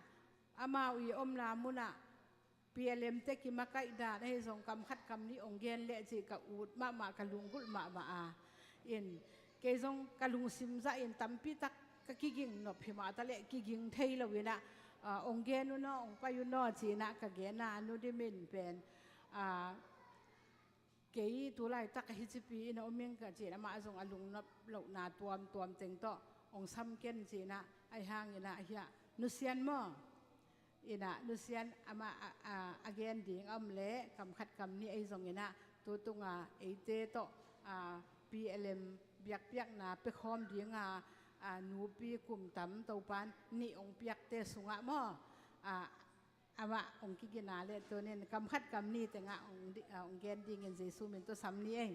amau i omna mun ah P L M te kimakaih dan ahi zong kam khat kam nih hong gen leh cih ka ut mahmah, ka lunggulh mahmah a. In kei zong ka lungsim zah in tampi tak ka kiging nop hi mah ta leh kiging thei lo in ah, ah, hong gen un aw, hong pai un aw ci in ah ka gen a, Nu Dim in pen, ah, kei tu laitak a hi cipi in a om ing ka ci in, amah zong a lungnop lohna tuamtuam teng tawh hong sam ken ci in ah, ahi hangin ah hiah Nu Sian maw? In ah Nu Sian amah a, a, a gen ding a om leh kam khat kam nih ahi zongin ah tu tunga eite tawh, a, P L M biakpiakna pia khawm dinga, a, nupi kum tam Topa in nih hong piakte sungah maw? A, amah hong kigin a leh tuni in kam khat kam nih tengah hong di-, ah, hong gen dingin Jesu min tawh sam ni ei.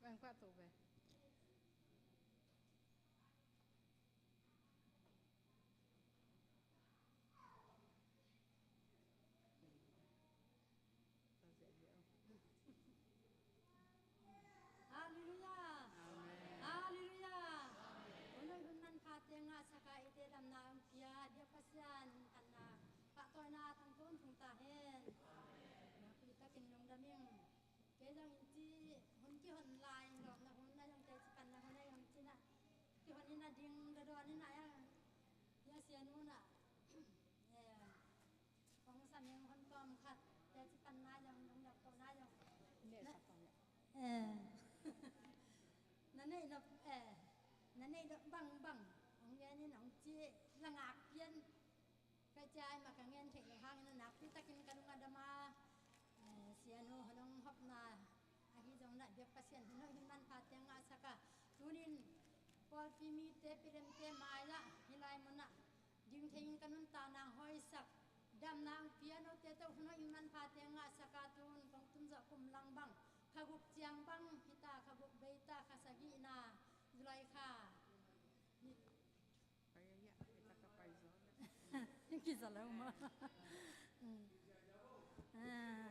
Bang pah to ve. Halleluiah. Amen. Halleluiah. Amen. Hun hoih hun manphate ngahsak a, eite damna hong pia biak Pasian in kanna pahtawina tangtun thung ta hen. Nakpi takin lungdam ing. Kei zong in ci hun kihon lai, lawpna hun a zong teci panna hun a zong ci in ah kihon in a ding dadawn in ah, a, a Sianu in ah, eh, hong sam ing hun kawm khat, teci panna zong, lungdam kohna zong. Na, eh, na neih nop, eh, na neih nop bangbang hong gen in hong ci, la ngak pian. Ka ciai mah ka ngen theih loh hangin a nakpi takin ka lung a dam a, eh, Sianu hun hong hopna ahi zong in ah biak Pasian hun hoih hun manphate ngahsak a, tuni in pawlpi mite, P L M te mai-ah hih lai munah ding thei in ka nuntakna hong hoihsak, damna hong pia note tawh hun hoih hun manphate ngahsak a, tun kong tun zawh kum lang bang kha guk ciang bang hi ta, kha guk bei ta, kha sagihna July kha. Pai a, pai a, pai a, pai zaw. Kiza lo maw. Mm. Ah.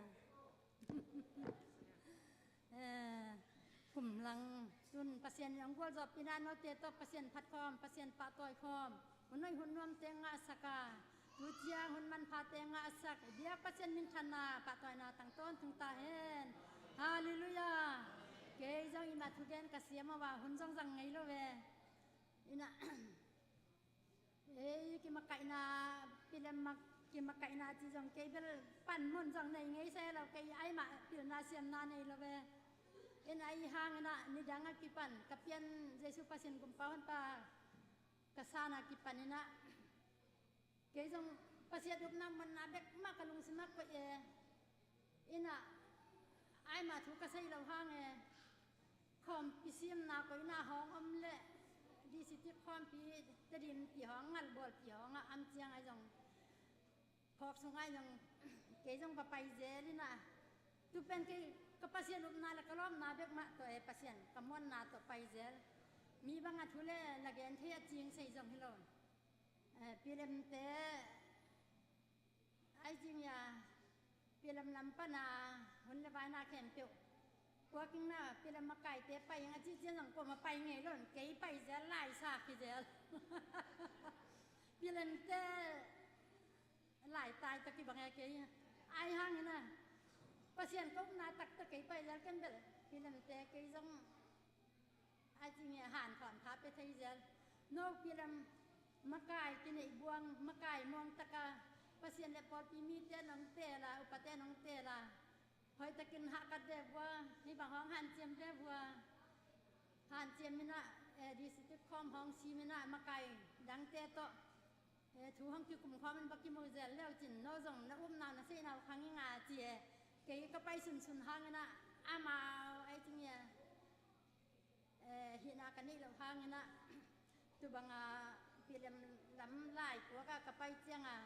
Eh, kum lang tun Pasian in hong gualzawhpihna note tawh Pasian phat khawm, Pasian pahtawi khawm, hun hoih hun nuamte ngahsak a, tu ciang hun manphate ngahsak, biak Pasian minthanna pahtawina tangtawn thung ta hen. Halleluiah. Kei zong i mah thugen ka siam a, hun zong zang ngei lo ve. In ah, ei, kimakaihna, P L M mak-, kimakaihna ci zong kei bel panmun zong nei ngei se lo, kei ai mah pilna siamna nei lo ve. In ah ahi hangin ah nidang a kipan ka pian Jesu Pasian gumpa honpa ka san a kipan in ah kei zong Pasian upna monna bek mah ka lungsim ah koih e. In ah, ai mah thu ka sei loh hang e, khawmpi simna koihna hong om leh, district khawmpi, Tedim pi hong, Ngalbawlpi hong ah om ciang ahi zong, phawk sung ahi zong, kei zong va pai zel in ah, tu pen kei ka Pasian upna le ka lawpna bek mah tawh e, Pasian ka muanna tawh pai zel. Mi bang a thu le la gen thei a cing sei zong hi lo. Eh, P L M te, ai cing ya, P L M lam pana hun le vaina khempeuh, kuakingna P L M makaite pai ing a cih ciang zong kuamah pai ngei lo, kei pai zel, lai sa kizel. P L M te lai tai ta kibang e kei. Ai hangin a, Pasian ka upna taktak kei pai zel ken bel, P L M te kei zong ai cing e, han khawm tha pia thei zel. No P L M makai kineih buang, makai muang taka Pasian le pawlpi mite nong teel a, upate nong teel a, hoihtakin hahkat ve vua, hih bang hong hanciam ve vua. Hanciam in ah, eh, district khawm hong sim in ah, makai dangte tawh, eh, thu hong kikum khawm in va kimu zel leu cin, no zong na upna na seihna uh khang i nga ci e. Kei ka pai sunsun hangin ah, amau ei cing e, eh, hihna ka neih loh hangin ah, tu banga pilem lam lai puak ah ka pai ciang a,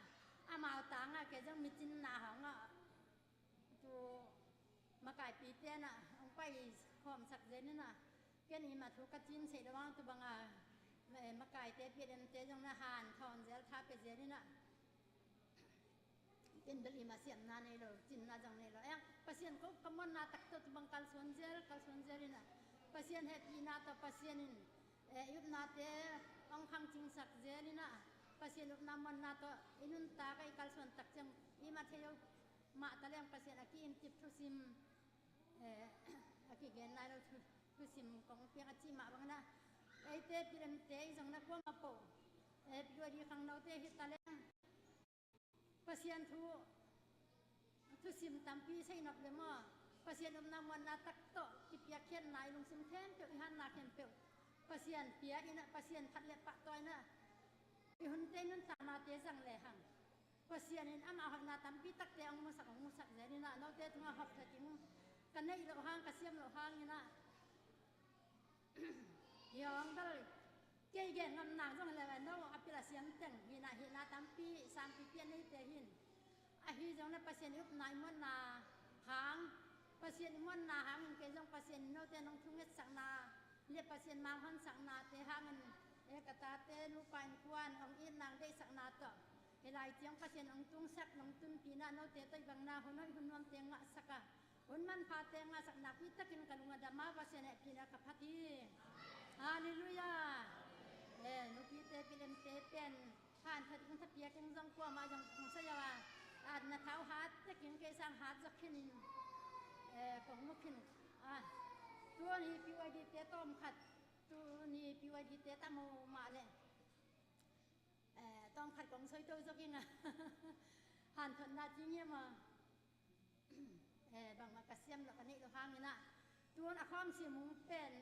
amau tang ah kei zong micinna hong ah, tu makaipite na hong pai khawmsak zel in ah, ken i ma thu ka cin sei lo hang tu banga, eh, makaite pilemte zong na hanthawn zel tha pia zel in ah, ken bel i ma siamna nei lo, cinna zong nei lo. Eng, Pasian ko ka muanna tak tawh tu bang kalsuan zel, kalsuan zel in ah, Pasian hehpihna tawh Pasian in, eh, i upnate hong khang cingsak zel in ah, Pasian upna muanna tawh i nuntak a i kalsuan tak ciang i ma thei lo mah ta leng Pasian a ki-imcip thusim, eh, a kigen lai lo thu, thusim kong piak a cih mah bangin ah, eite pilemte i zong na kuamah po, eh, P Y D khangnote hi ta leng Pasian thu, thusim tampi sei nop le maw, Pasian upna muanna tak tawh kipiakkhiatna i lungsim khempeuh, i hatna khempeuh Pasian pia in ah, Pasian phat le pahtawi in ah, i hunte nuntaknate zang le hang Pasian in amah hoihna tampi takte hong musak, hong musak zel in ah, note tungah hop tha ding ka neih loh hang, ka siam loh hangin ah, hi hong bel kei gen ngam nang zong le, no a pil a siam teng hihna, hihna tampi sangpi pian neite hin, ahi zong le Pasian i upna i muanna hang, Pasian i muanna hangin kei zong Pasian in note nong thungetsakna le Pasian manghansaknate hangin, eh, ka tate nupa innkuan hong it nang deihsakna tawh, hi lai ciang Pasian hong tungsak, hong tunpih in ah, note tawh i bangna hun hoih hun nuamte ngahsak a, hun manphate ngahsak nakpi takin ka lung a dam a, Pasian hehpihna ka phat hi. Halleluiah. Eh, nupite pilemte pen hantha ding thapiak in zong kuamah zong kong sa zo a, a na thau hat tekin kei sang hat zaw khin in, eh, kong mu khin a, tuni P Y D te tawm khat, tuni P Y D te tam uh mah le, eh, tawm khat kong soi to zaw khin a, hanthotna ding hiam a, eh, bangmah ka siam loh ka neih loh hangin ah, tun a khawm sim hong pen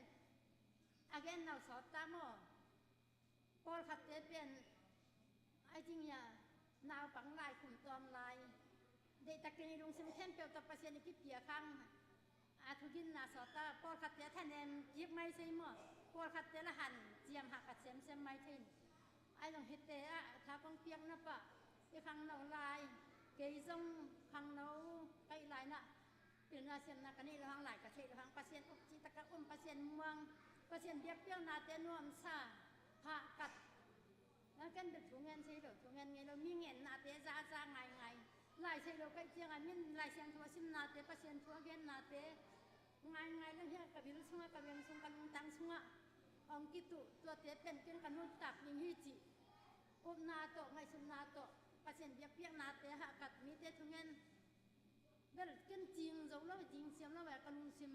a gen nau sawt ta maw? Pawlkhatte pen ai cing hia, naupang lai, kum tawm lai, deihtakin i lungsim khempeuh tawh Pasian i kipiak hang a thuginna sawt ta, pawlkhatte a thanem kik mai thei maw, pawlkhatte la hanciam hahkat semsem mai thei. Ai zong hite ah tha kong piakna pah i khangno lai, kei zong khangno ka hih lai-in ah, pilna siamna ka neih loh hang, lai ka theih loh hang, Pasian uk cih tak a um, Pasian muang, Pasian biakpiaknate nuamsa, hahkat. Na ken bel thu ngen thei lo, thu ngen ngei lo, mi ngennate zaza ngaingai. Lai thei lo ka hih ciangin min Lai Siangtho a simnate, Pasian thu a gennate ngaingai leng hiah ka bil sungah, ka veng sung, ka lungtang sungah hong kituh, tuate pen ken ka nuntak ding hi cih upna tawh, ngaihsutna tawh, Pasian biakpiaknate hahkat, mite thungen bel ken cing zo lo, cing siam lo, ka lungsim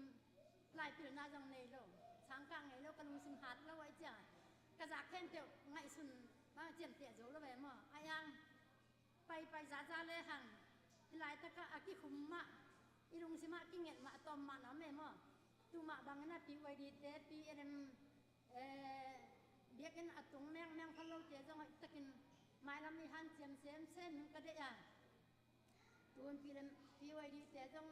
lai pilna zong nei lo, sangkah ngei lo, ka lungsim hat lo ahih ciang ka zak khempeuh ngaihsun mah ciamteh zo lo ve maw? A iang paipai zaza le hang, hih laitakah a kikhum mah, i lungsim ah kingelh mah, a tawm mah na om e maw? Tu mah bangin a P Y D te, P N M, eh, biakinn a tung mengmeng pha lote zong hoihtakin mailam i hanciam semsem in ka deih a. Tun P N M, P Y D te zong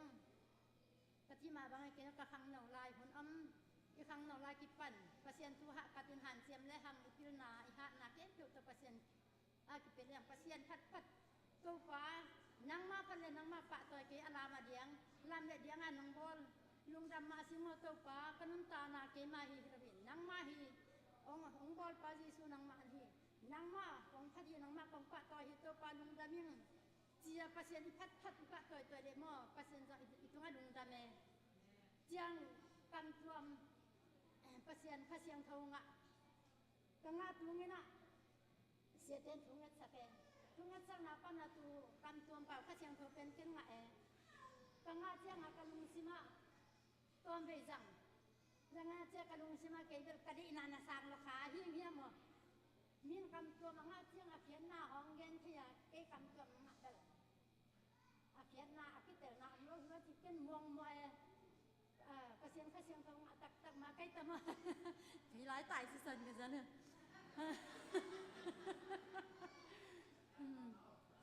ka cih mah bangin kei ka khangno lai hun om, i khangno lai kipan Pasian thu hahkat in hanciam le hang i pilna, i hatna khempeuh tawh Pasian a kipia leng Pasian phatphat. Topa, nangmah phat le nangmah pahtawi kei a lam a diang, lam le diang a nong bawl lungdam mah si maw Topa, ka nuntakna keimah hi hi lo hi, nangmah hi, hong, hong bawlpa Jesu nangmah hi, nangmah kong phat hi, nangmah kong pahtawi hi Topa, lungdam ing, ci-a Pasian i phatphat i pahtawitawi leh maw, Pasian zong i, i tungah lungdam e. Ciang kam tuam, eh, Pasian Kha Siangtho ngah, ka ngah tung in ah, Siate in thu ngetsak e. Thu ngetsakna pan a tu kam tuam pau Kha Siangtho pen ken ngah e. Ka ngah ciangah ka lungsim ah tawmvei zang. Zang a ciah ka lungsim ah kei bel ka deihna na sang lo kha hi hiam maw? Min kam tuam a ngah ciang a khiatna hong gen thei a, kei kam tuam a ngah bel a khiatna, a kitelna om lo hi lo ci ken muangmuang e. Ah, Pasian Kha Siangtho ngah taktak mah kei ta maw? Kei lai tai sisan ka zan e.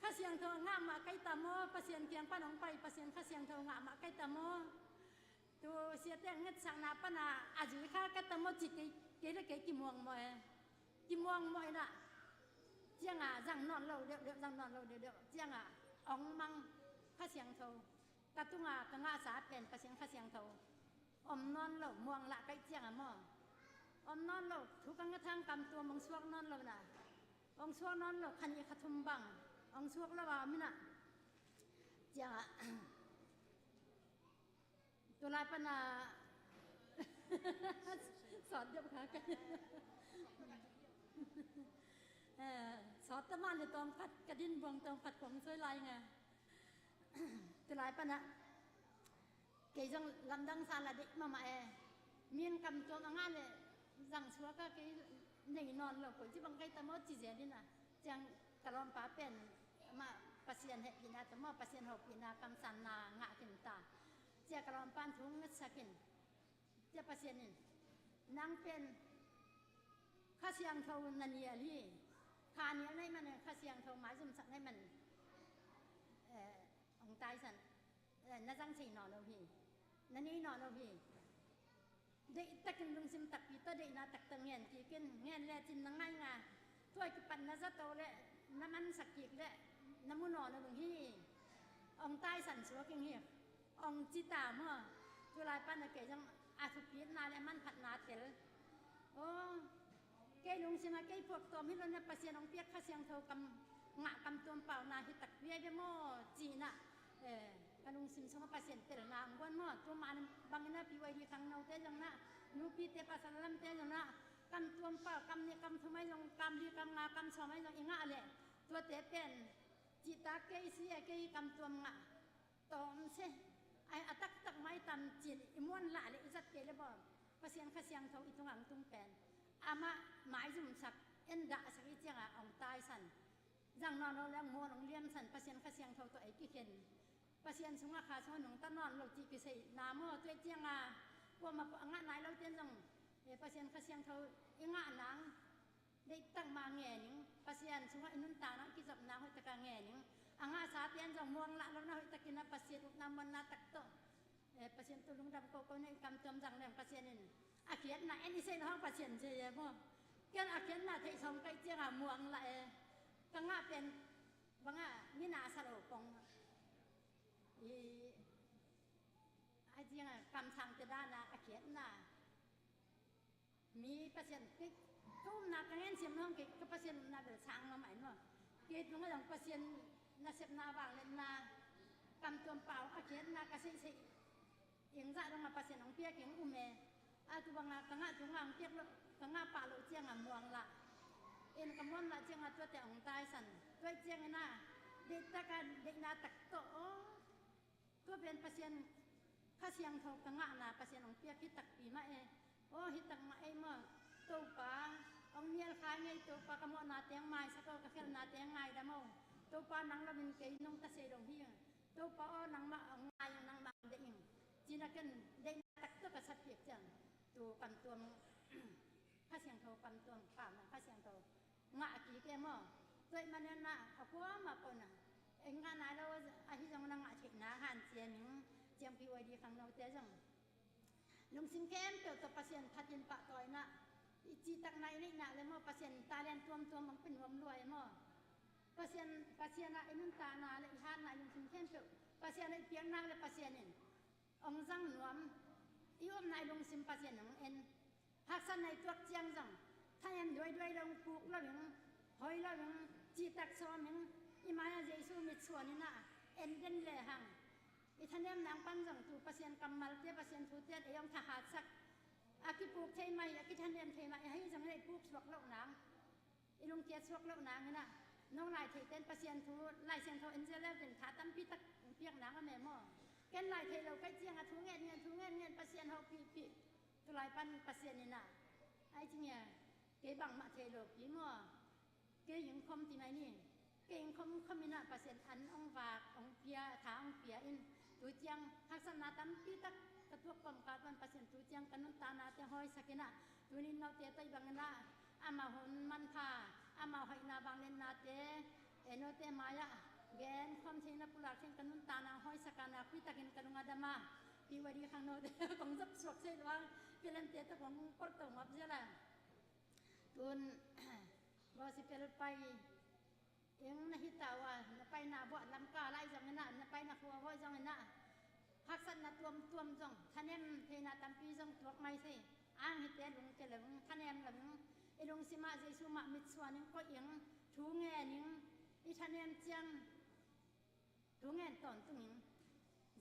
Kha Siangtho ngah mah kai ta maw, Pasian kiang pan hong pai Pasian Kha Siangtho ngah mah kai ta maw? Tu siate ngetsakna pana a zui kha kai ta maw ci kei, kei le kei kimuang maw e. Kimuang maw inah. Ciangah zang nawn lo deuhdeuh, zang nawn lo deuhdeuh. Ciangah hong mang Kha Siangtho. Ka tunga ka ngahsa pen Pasian Kha Siangtho om nawn lo, muang lah kaih ciangah maw? Om nawn lo, thu ka nget hang kam tuam hong suak nawn lo na. Hong suak nawn lo, kha nih kha thum bang hong suak lo a om inah. Ciangah tulai pana sawt deuh kha ka sawt ta man le tawm khat ka din buang tawm khat kong suai lai nga. Tulai pana kei zong lamdang sa la deih mahmah e. Min kam tuam a ngah le zang suak a kei nei nawn lo, koici bang kai ta maw ci zel inah. Ciang ka lawmpa pen amah Pasian hehpihna ta maw, Pasian hopihna kamsanna ngah khin ta. Cia ka lawmpa in thu ngetsak in. Cia Pasian in nang pen Kha Siangtho na nial hi. Kha nial na hih manin Kha Siangtho maizumsak na hih manin, eh, hong taisan, eh, na zang thei nawn lo hi. Na nei nawn lo hi. Deihtakin lungsim takpi tawh deihna taktak ngen kik in, ngen lecin na ngainga. Tua kipan na zato le na mansak kik le na mu nawn lo ding hi. Hong taisan suak ing hi. Hong ci ta maw? Tulai pana kei zong a thupitna le a manphatna tel. Aw, kei lungsim a kei phuak tawm hi lo na Pasian hong piak Kha Siangtho kam ngah kam tuam pauna hi takpi ai ve maw? Ci inah, eh, ka lungsim sungah Pasian telna hong guan maw? Tua mah bangin a P Y D khangnote zong na, nupite pasal lamte zong na, kam tuam pau, kam nih kam thum ai zong, kam li kam nga kam sawm ai zong i ngah leh tuate pen cihtak kei si a kei kam tuam ngah tawm se. Ai a taktak maitam cin i muan lah le i zat kei le bawl Pasian Kha Siangtho i tungah hong tung pen amah maizumsak, en dahsak i ciangah hong taisan. Zang nawn lo le hong muan hong liamsan Pasian Kha Siangtho tawh ei kikhen. Pasian sungah kha sungah nungta nawn lo cih kiseihna maw? Tua i ciangah kuamah a ngah nai lote zong, eh, Pasian Kha Siangtho i ngah nang deihtak mah ngen ing. Pasian sungah i nuntakna i kizopna hoihtak a ngen ing. A ngahsa pian zong muang lah lo na hoihtakin a Pasian upna muanna tak tawh, eh, Pasian tu lungdam koko na i kam tuam zang leng Pasian in a khiatna en i seihna hong Pasian zei e maw? Ken a khiatna theih sawm kaih ciangah muang lah e. Ka ngah pen bangah mina sa lo kong i a ciangah kamsangte dana a khiatna. Mi Pasian kei ka upna ka ngen siam hong kei ka Pasian upna bel sang mah mah in maw? Kei tungah zong Pasian nasepna vangliatna kam tuam pau a khiatna ka seihseih. Ing zah dongah Pasian hong piak ing um e. A tu bangah ka ngah tungah hong piak loh, ka ngah pah loh ciangah muang lah. In ka muang lah ciangah tuate hong taisan. Tua ciangin a deihtak a deihna tak tawh aw. Tua pen Pasian Kha Siangtho ka ngahna Pasian hong piak hi takpi mah e. Aw, hi tak mah ei maw? Topa hong nial kha ngei, Topa ka mawhnate hong maisak aw, ka khelhnate hong ngaidam aw. Topa nang lomin kei nungta sei lo hi. Topa aw, nangmah hong ngai ing, nangmah hong deih ing. Cina ken deihna tak tawh ka satpiak ciang tu kam tuam Kha Siangtho kam tuam pau nang Kha Siangtho ngah kik e maw? Tua ahih manin a kuamah pon a ei ngah nai lo ahi zongin a ngah theihna hanciam ing. Ciang P Y D khangnote zong lungsim khempeuh tawh Pasian phatin pahtawi inah i cihtakna i neihna le maw Pasian talent tuamtuam hong pia nuam lua e maw? Pasian, Pasian ah i nuntakna le i hatna i lungsim khempeuh Pasian ah i piakna le Pasian in hong zang nuam, i upna i lungsim Pasian hong en. Haksatna i tuak ciang zong thanem duaiduai lo, puk lo ing, hoi lo ing, cihtak sawm ing. I mai-ah Jesu mitsuan inah en den lehang i thanem nang pan zong tu Pasian kammalte, Pasian thute ei hong thahatsak. A kipuk thei mah hi, a kithanem thei mah hi, ahi zongin ei puk suak loh nang, i lungkiat suak loh nang inah, no lai theite in Pasian thu Lai Siangtho en zel leu ten tha tampi tak piak nang a me maw? Ken lai thei lo kaih ciangah thu ngen ngen, thu ngen ngen, Pasian hopihpih. Tulai pan Pasian inah ai ci ngia, kei bangmah thei lo pi maw? Kei ing khom ti mai ni. Kei ing khom khom inah Pasian an hong vak, hong pia, tha hong pia in. Tu ciang haksatna tampi tak ka tuak kawmkal pan Pasian tu ciang ka nuntaknate hawisak inah, tuni note tawh i bang inah amah hun manpha Amau hoihna vangliatnate, eh, note mai-ah gen khawm theihna pulak theih ka nuntakna hong hoihsak a, nakpi takin ka lung a dam a, Pi Wadi khang note kong zop suak thei lo a, pialemte tawh kong polh to ngap zel a. Tun gospel pai ing na hi ta uh a, na paina buah lam kal lai zongin ah, na paina khua hoih zongin ah, haksatna tuamtuam zong, thanem theihna tampi zong tuak mai thei. Ang hite lungke lo ing, thanem lo ing, i lungsim ah Jesu mah mitsuan in koih ing, thu ngen ing, i thanem ciang thu ngen tawntung ing.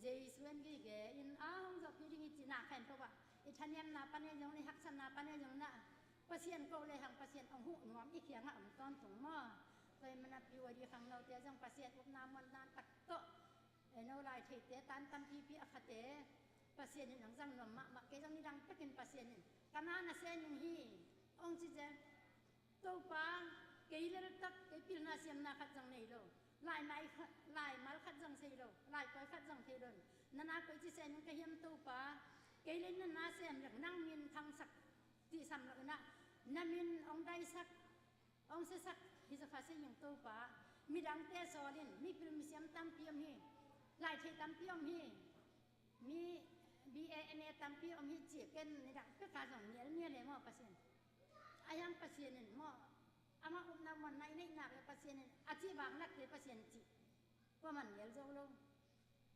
Jesu in gige in a hong zawhpih ding i cihna khempeuh ah, i thanemna pan ei zong, i haksatna pan ei zong na, Pasian ko lehang Pasian hong huh nuam i kiangah om tawntung maw? Tua ahih manin Pi Wadi khang note zong Pasian upna muanna tak tawh, eh, no lai theite tan tampipi a khate Pasian in hong zang nuam mahmah. Kei zong nidang pekin Pasian in ka na na sem ning hi hong ci zel. Topa, kei leltak, kei pilna siamna khat zong nei lo. Laimal khat, laimal khat zong thei lo. Laikawi khat zong thei lo. Na na koici sem ning ka hiam Topa? Kei le na na sem leng nang min thangsak cih sam lo in ah, na min hong daisak, hong siasak hi zaw kha sei ing Topa. Midangte sawl in, mipil misiam tampi om hi. Laithei tampi om hi. Mi B A M A tampi om hi ci, ken nidang pek a zong nial nial e maw Pasian. Ahi hang Pasian in maw, amah upna muanna i neih nak leh Pasian in a cih bang nak te Pasian cih, kuaman nial zo lo.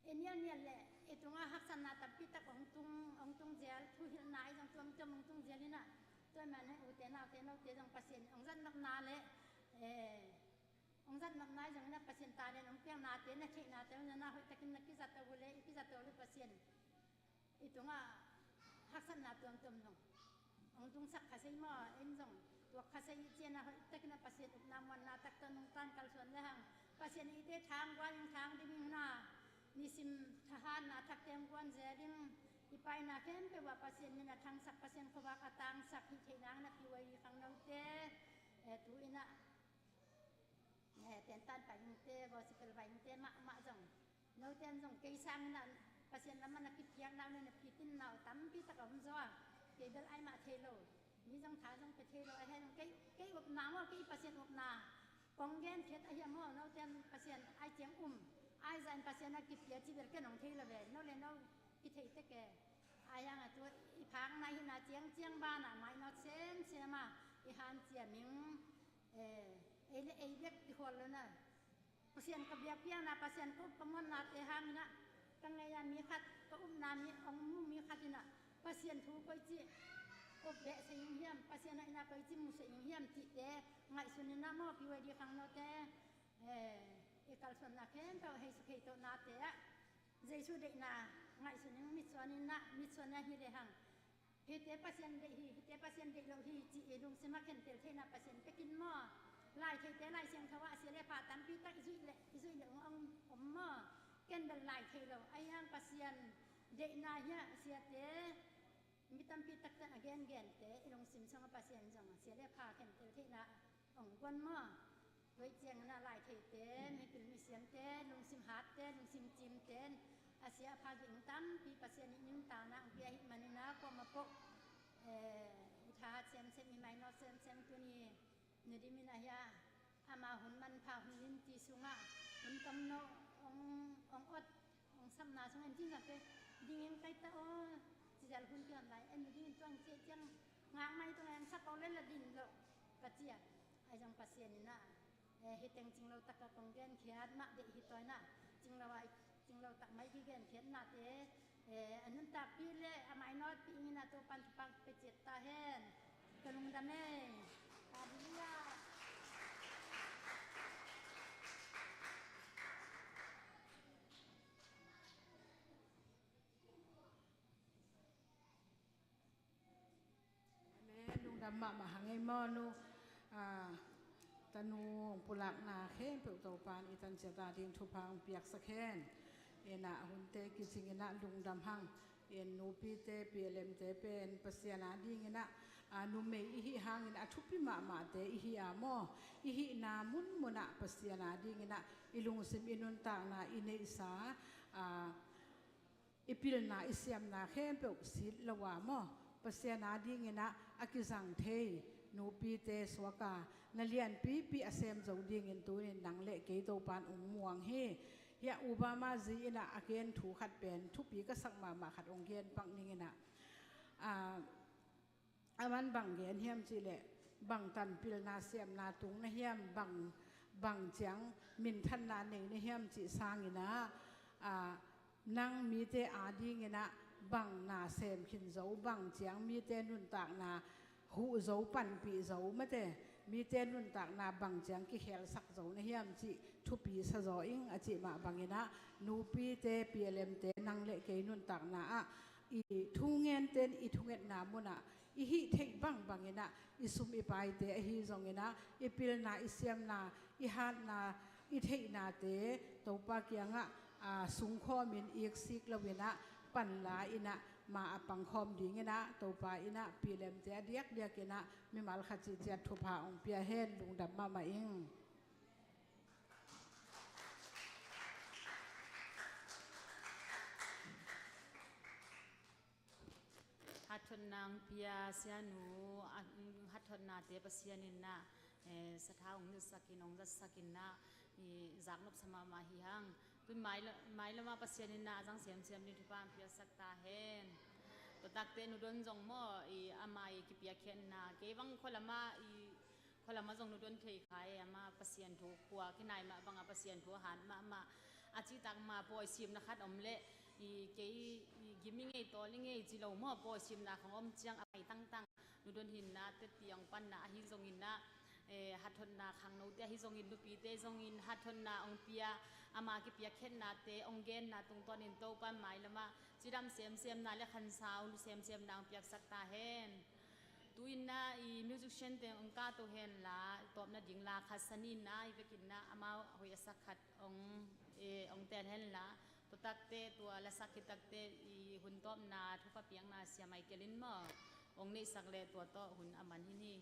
I nial nial leh i tungah haksatna tampi tak hong tung, hong tung zel, thuhilhna i zong tuamtuam hong tung zel in ah, tua ahih manin ute naute note zong Pasian in hong zat nopna leh, eh, hong zat nopna i zong in ah, Pasian talent hong piaknate, na theihnate hong zat na hoih takin na kizat uh leh, i kizat uh leh Pasian i tungah haksatna tuamtuam zong hong tungsak kha sei maw, in zong tuak kha sei i ci-in ah, hoih takin ah Pasian upna muanna tak tawh nungta in kalsuan lehang, Pasian in eite thang guan in thang ding in ah, nisim thahatna thakte hong guan zel ding, i paina khempeuh ah Pasian min a thangsak, Pasian khuavak a tangsak hi theih nangin ah Pi Wai Ri khang note, eh, tu-in ah, eh, tentan pai hingte, gospel pai hingte mahmah zong, note in zong kei sangin ah Pasian lam ah na kiphiatna uh, na phitinna uh tampi tak a om zaw a, kei bel ai mah thei lo, mi zong tha zong pia thei lo, ahi zong kei, kei upna maw, kei Pasian upna kong genkhiat ahi a maw, note in Pasian ai ciang um, ai zah in Pasian a kipia cih bel ken hong thei lo ve, no le no kithei tek e. Ahi hang a tu i phakna i hihna ciangciang banah mainawt semsem a i hanciam ing. Eh, ei le ei bek kikhual lo na. Pasian ka biakpiakna, Pasian ka up ka muannate hangin ah, ka ngei a mi khat, ka upna mi, hong mu mi khat in ah, Pasian thu koici up behseh ing hiam, Pasian hoihna koici muhseh ing hiam cihte ngaihsun in ah maw, Pi Wai Ri khang note, eh, i kalsuanna khempeuh hei suk hei tohnate ah Jesu deihna ngaihsun in mitsuan in ah, mitsuan in ah hi lehang, hihte Pasian deih hi, hihte Pasian deih lo hi cih i lungsim ah khentel theihna Pasian pia kin maw. Lai theite Lai Siangtho ah a sia le pha tampi tak i zuih leh, i zuih leh hong om maw. Ken bel lai thei lo, ahi hang Pasian deihna hiah siate, mi tampi takte a gengente i lungsim sungah Pasian zong a sia le pha khentel theihna hong guan maw. Tua ciangin ah lai theite, mipil misiamte, lungsim hatte, lungsim cimte in a sia a pha ging tampi Pasian in nuntakna hong pia ahih manin ah kuamah peuh, eh, i thahat semsem, i mainawt semsem. Tuni Nadim in ah hiah ama hun manpha, hun limci sungah hun tomno hong, hong ot, hong sapna sungah en cin zangte dingin kai ta aw, ci zel hun pian lai en dingin tuang ciah ciang ngak mai tuang en sap aw le la din lo ka ciah. Ahi zong Pasian in ah, eh, hih teng cinglo tak a kong genkhiat mah deih hi tawi in ah, cinglo ah, cinglo tak mai kigenkhiatnate, eh, a nuntakpih le a mainawtpih in ah Topan thupha pia ciat ta hen. Ka lungdam e. Halleluiah. Amen. Lungdam mahmah hang ei maw nu. Ah, tanu hong pulakna khempeuh Topan i tan ciat a ding thupha hong piaksak hen. Ena hunte kicing ina lungdam hang. En nupite, P L M te pen Pasian a ding ina, ah, numei i hih hangin a thupi mahmahte i hi a maw. I hihna munmun ah Pasian a ding ina i lungsim i nuntakna i neihsa, ah, i pilna i siamna khempeuh sit lo a maw, Pasian a ding ina a kizang thei, nupite suaka na lianpipi a sem zo dingin tunin nang le kei Topan ong muang hi. Hiah Obama zi inah a ken thu khat pen thupi ka sak mahmah khat ong gen pak ning inah, a, aman bang gen hiam cihleh, bang tanpilna siamna tung na hiam, bang, bang ciang minthanna nei na hiam cih sanginah, a, nang mite adinginah bang na sem khin zo, bang ciang mite nuntakna huh zo, panpih zo mate, mite nuntakna bang ciang kikhelsak zo na hiam cih thupi sa zaw ing a cih mah banginah, nupite, P L M te, nang le kei nuntakna ah i thungente in i thungetna munah i hih theih bang banginah, i sum i paite ahi zonginah, i pilna, i siamna, i hatna, i theihnate Topa kiangah, a, sungkhawmin iksik loinah, panla inah, ma a pangkhawm dinginah Topa inah P L M te a diakdiakinah mimal khat cihciat thupha ong pia hen. Lungdam mahmah ing. Hathawnna ong pia sianu, a, hathawnna te Pasian inah, eh, sathau ong nilhsakin, ong zatsakinah, i zaknop sa mahmah hi hang. Tun mai lo-, mailamah Pasian inah a zang semsem ding thupha ong piaksak ta hen. Tua takte nu Don zong maw, i ama i kipiakkhiatna, kei bang khualamah i, khualamah zong nu Don thei kha e, ama Pasian thu khua, kinai mah bangah Pasian thu a han mahmah. A citak ma pawi simna khat om leh, i kei, i gim i ngei, tawl i ngei ci lo maw, pawi simna khong om ciang a pai tangtang. Nu Don hinna, teti ong panna ahi zonginah, eh, hathawnna khangnote ahi zongin, nupite zongin hathawnna ong pia, ama kipiakkhiatnate ong genna tungtawnin Topa mailamah cidam semsemna le khansau semsemna ong piaksak ta hen. Tu-inah i musician te ong kahto henla, tawpna ding la khat sa ni inah, i vekinah amau hoih a sak khat ong, eh, ong tel henla. Tua takte, tua lasak khit takte i hun tawpna thupha piakna sia Michael in maw ong neihsak leh tua tawh hun a man hi ni.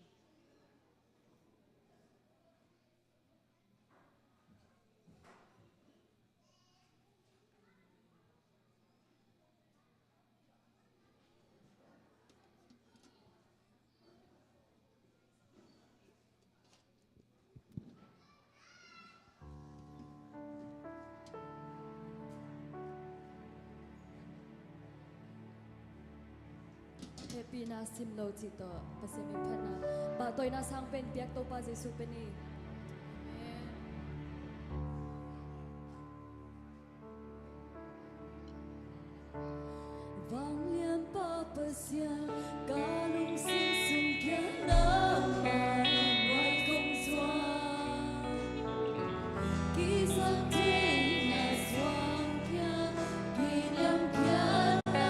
Hehpihna sim lo cih tawh Pasian min phatna, pahtawina sang pen piak Topa Jesuh pen hi. Amen. Vanglianpa Pasian, ka lungsim sung kiang nangmah in nuai kong zuan. Kizang theihna suang kiang, kiniam kiatna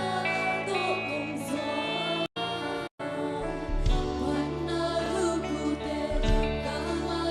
tawh kong zuan. Panna lukute, ka ma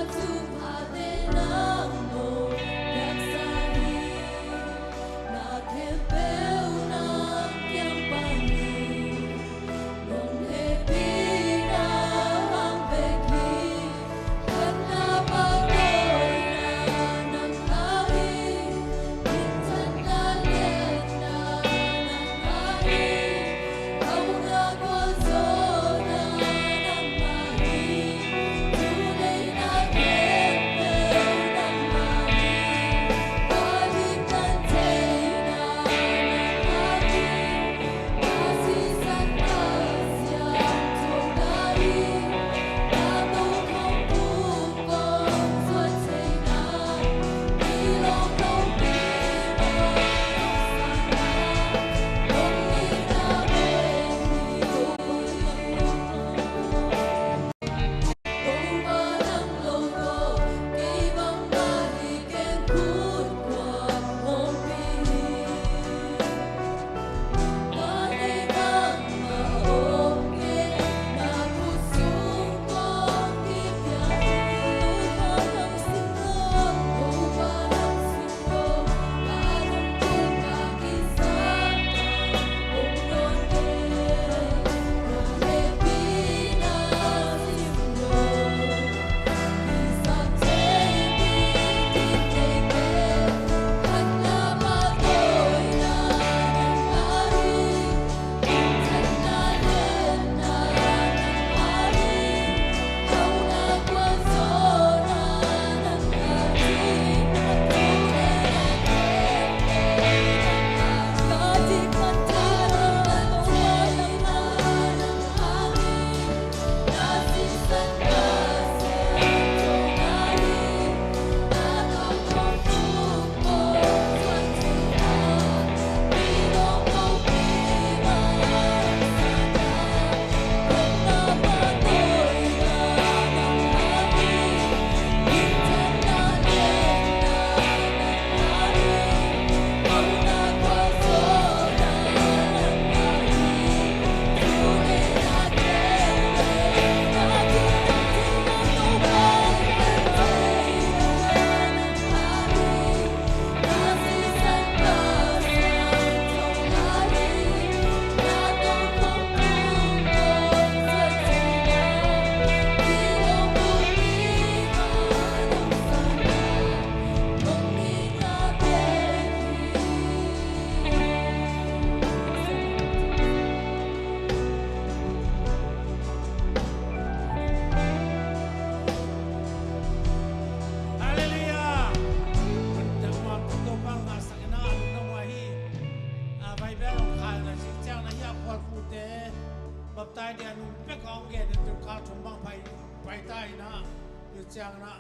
Baptize dia nung pek a hong gen in tu kal thum bang pai, pai ta in ah, tu ciang in ah,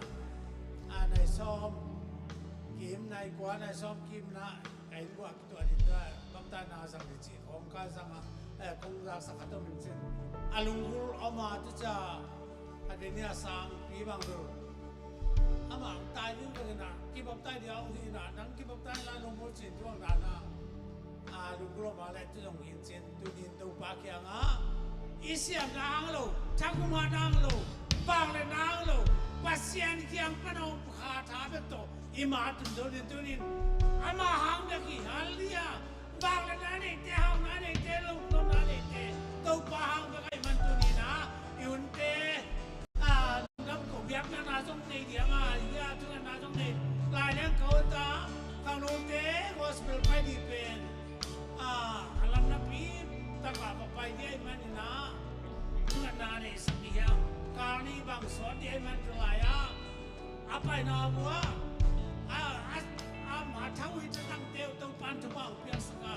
a, nai sawm kim, nai kua, nai sawm kim in ah, a inn buah kituah ding tua, baptize na zang ding ci, kong ka zang a, eh, kong zang sak khat om in cin. A lunggulh om a tu cia, a deni a sangpi bang dur. Amah ang tai ding bang in ah, kibaptize dia hong hi in ah, nang kibaptize lai lunggulh cin tuang dan a. A, lunggulh om a leh tu zong hi in cin, tuni in Topa kiangah i siamna hang lo, thagum hatna hang lo, vangliatna hang lo, Pasian kiang pan a hong kha tha bek tawh i ma tun zo ding tuni in. Ama hang bek hi, hallelujah. Vangliatna neite, hauna neite, lungdamna neite, Topa hang bek ahih man tuni in ah i hunte, a, lam ko biakna na zong nei ding a, hia thungetna zong nei lai leng ko ta, khangnote gospel pai ding pen, a, a lam napi tak a va pai ding ahih manin ah, thungetna nei sak ding hiam, kal nih bang sawt ding ahih man tu lai ah, a paina buah, a, a, a, a thawi tatangte uh Topan thupha hong piaksak a,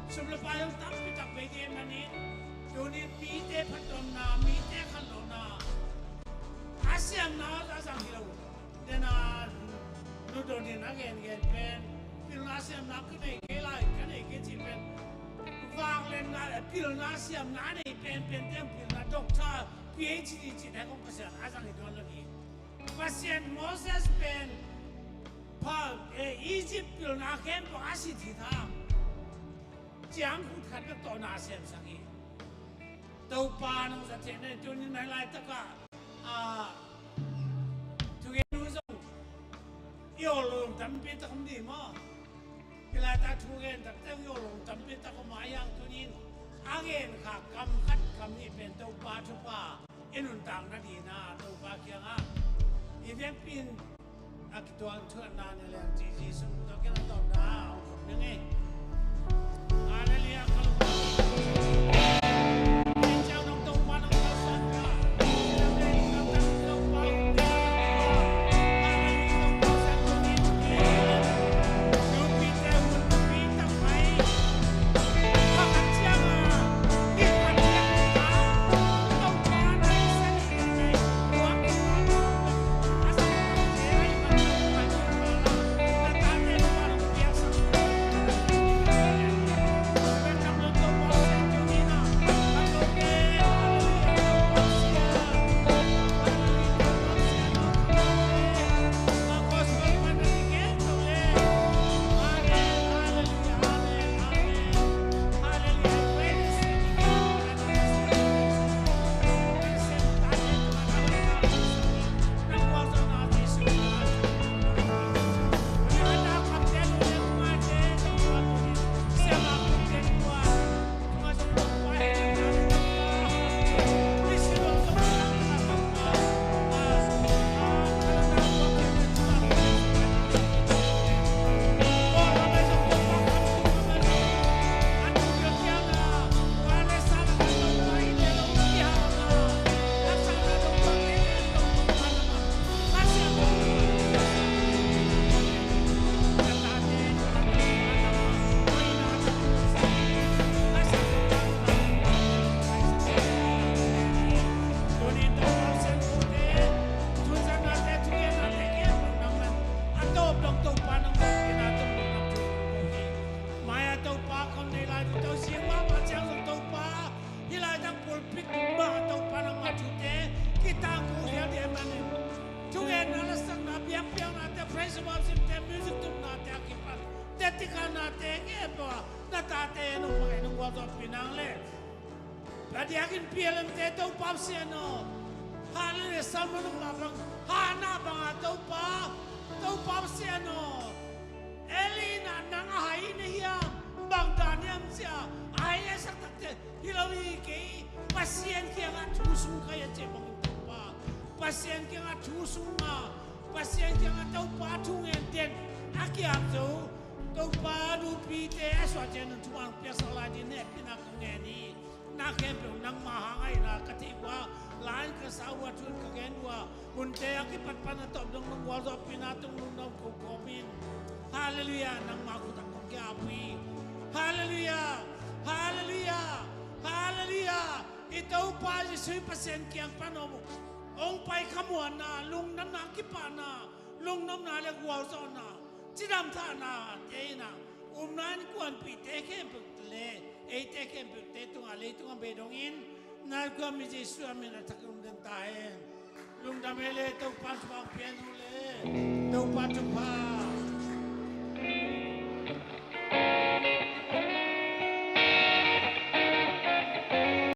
sum le pai hong tampi tak bei ding ahih manin, tuni in mite phattuamna, mite khanlawhna, a siamna a zang hi lo. Dena Nu Don in a gengen pen, pilna siamna ka nei kei lai, ka nei kei cih pen, vangliatna, pilna siamna a nei penpente hong pilna, doctor, PhD cih te kong Pasian a zang hi tuan lo hi. Pasian Moses pen pha, eh, Egypt pilna khempeuh a sit hi ta. Ciang khut khat bek tawh na siamsak hi. Topa nong za theih na hi, tuni in hih laitak ah, a, thugen uh zong i awl lawng tampi tak om ding maw? Hih laitak thugen takte i awl lawng tampi tak om a, a hiang tuni in a gen kha kam khat kam nih pen Topa thupha i nuntak nading in ah Topa kiangah i vekpi in a kituang thuatna ne leng ci Jesuh tawh kiang a tawpna a hong khum ding hi. Hallelujah. Maya Topa, kong nei lai tu Topa, hih laitak pulpit mah Topa nangmah thute kitangko hial ding ahih manin, thugenna, lasakna, biakpiaknate, praise and worshipte, music tupnate a kipan, tetikhanate, ngepa na tate nong mah nong gualzawhpih nang leh, a diakin P L M te Topa Pasian aw, hallelujah, Salmon mah bang, Hannah banga Topa, Topa Pasian aw, Eli in ah nang a hai na hiam, bang dan hiam cia a hai a sak takte hi lo hi kei, Pasian kiangah thu sung kai a cih bangin Topa, Pasian kiangah thu sung a, Pasian kiangah Topa thungen den a kiam zo, Topa nupite a suahcian un thuman piaksak lai ding hehpihna ka ngen hi. Na khempeuh nangmah hang ahihna ka theih uh a, la-in ka sa uh a, thu-in ka gen uh a, hunte a kipat pan a tawp dong nong gualzawhpihna tung lungdam ko kawmin. Hallelujah, nangmah khut ah kong ki-ap uh hi. Hallelujah, hallelujah, hallelujah. I Topa Jesuh i Pasian kiang pan hong, hong pai khamuanna, lungdamna, kipahna, lungnopna le gualzawhna, cidamsakna te in a, upna innkuanpihte khempeuh le eite khempeuhte tungah leitungah beidongin, na innkuan mi Jesuh a min a thak lungdam ta hen. Lungdam e le, Topa thupha pian uh le, Topa thupha.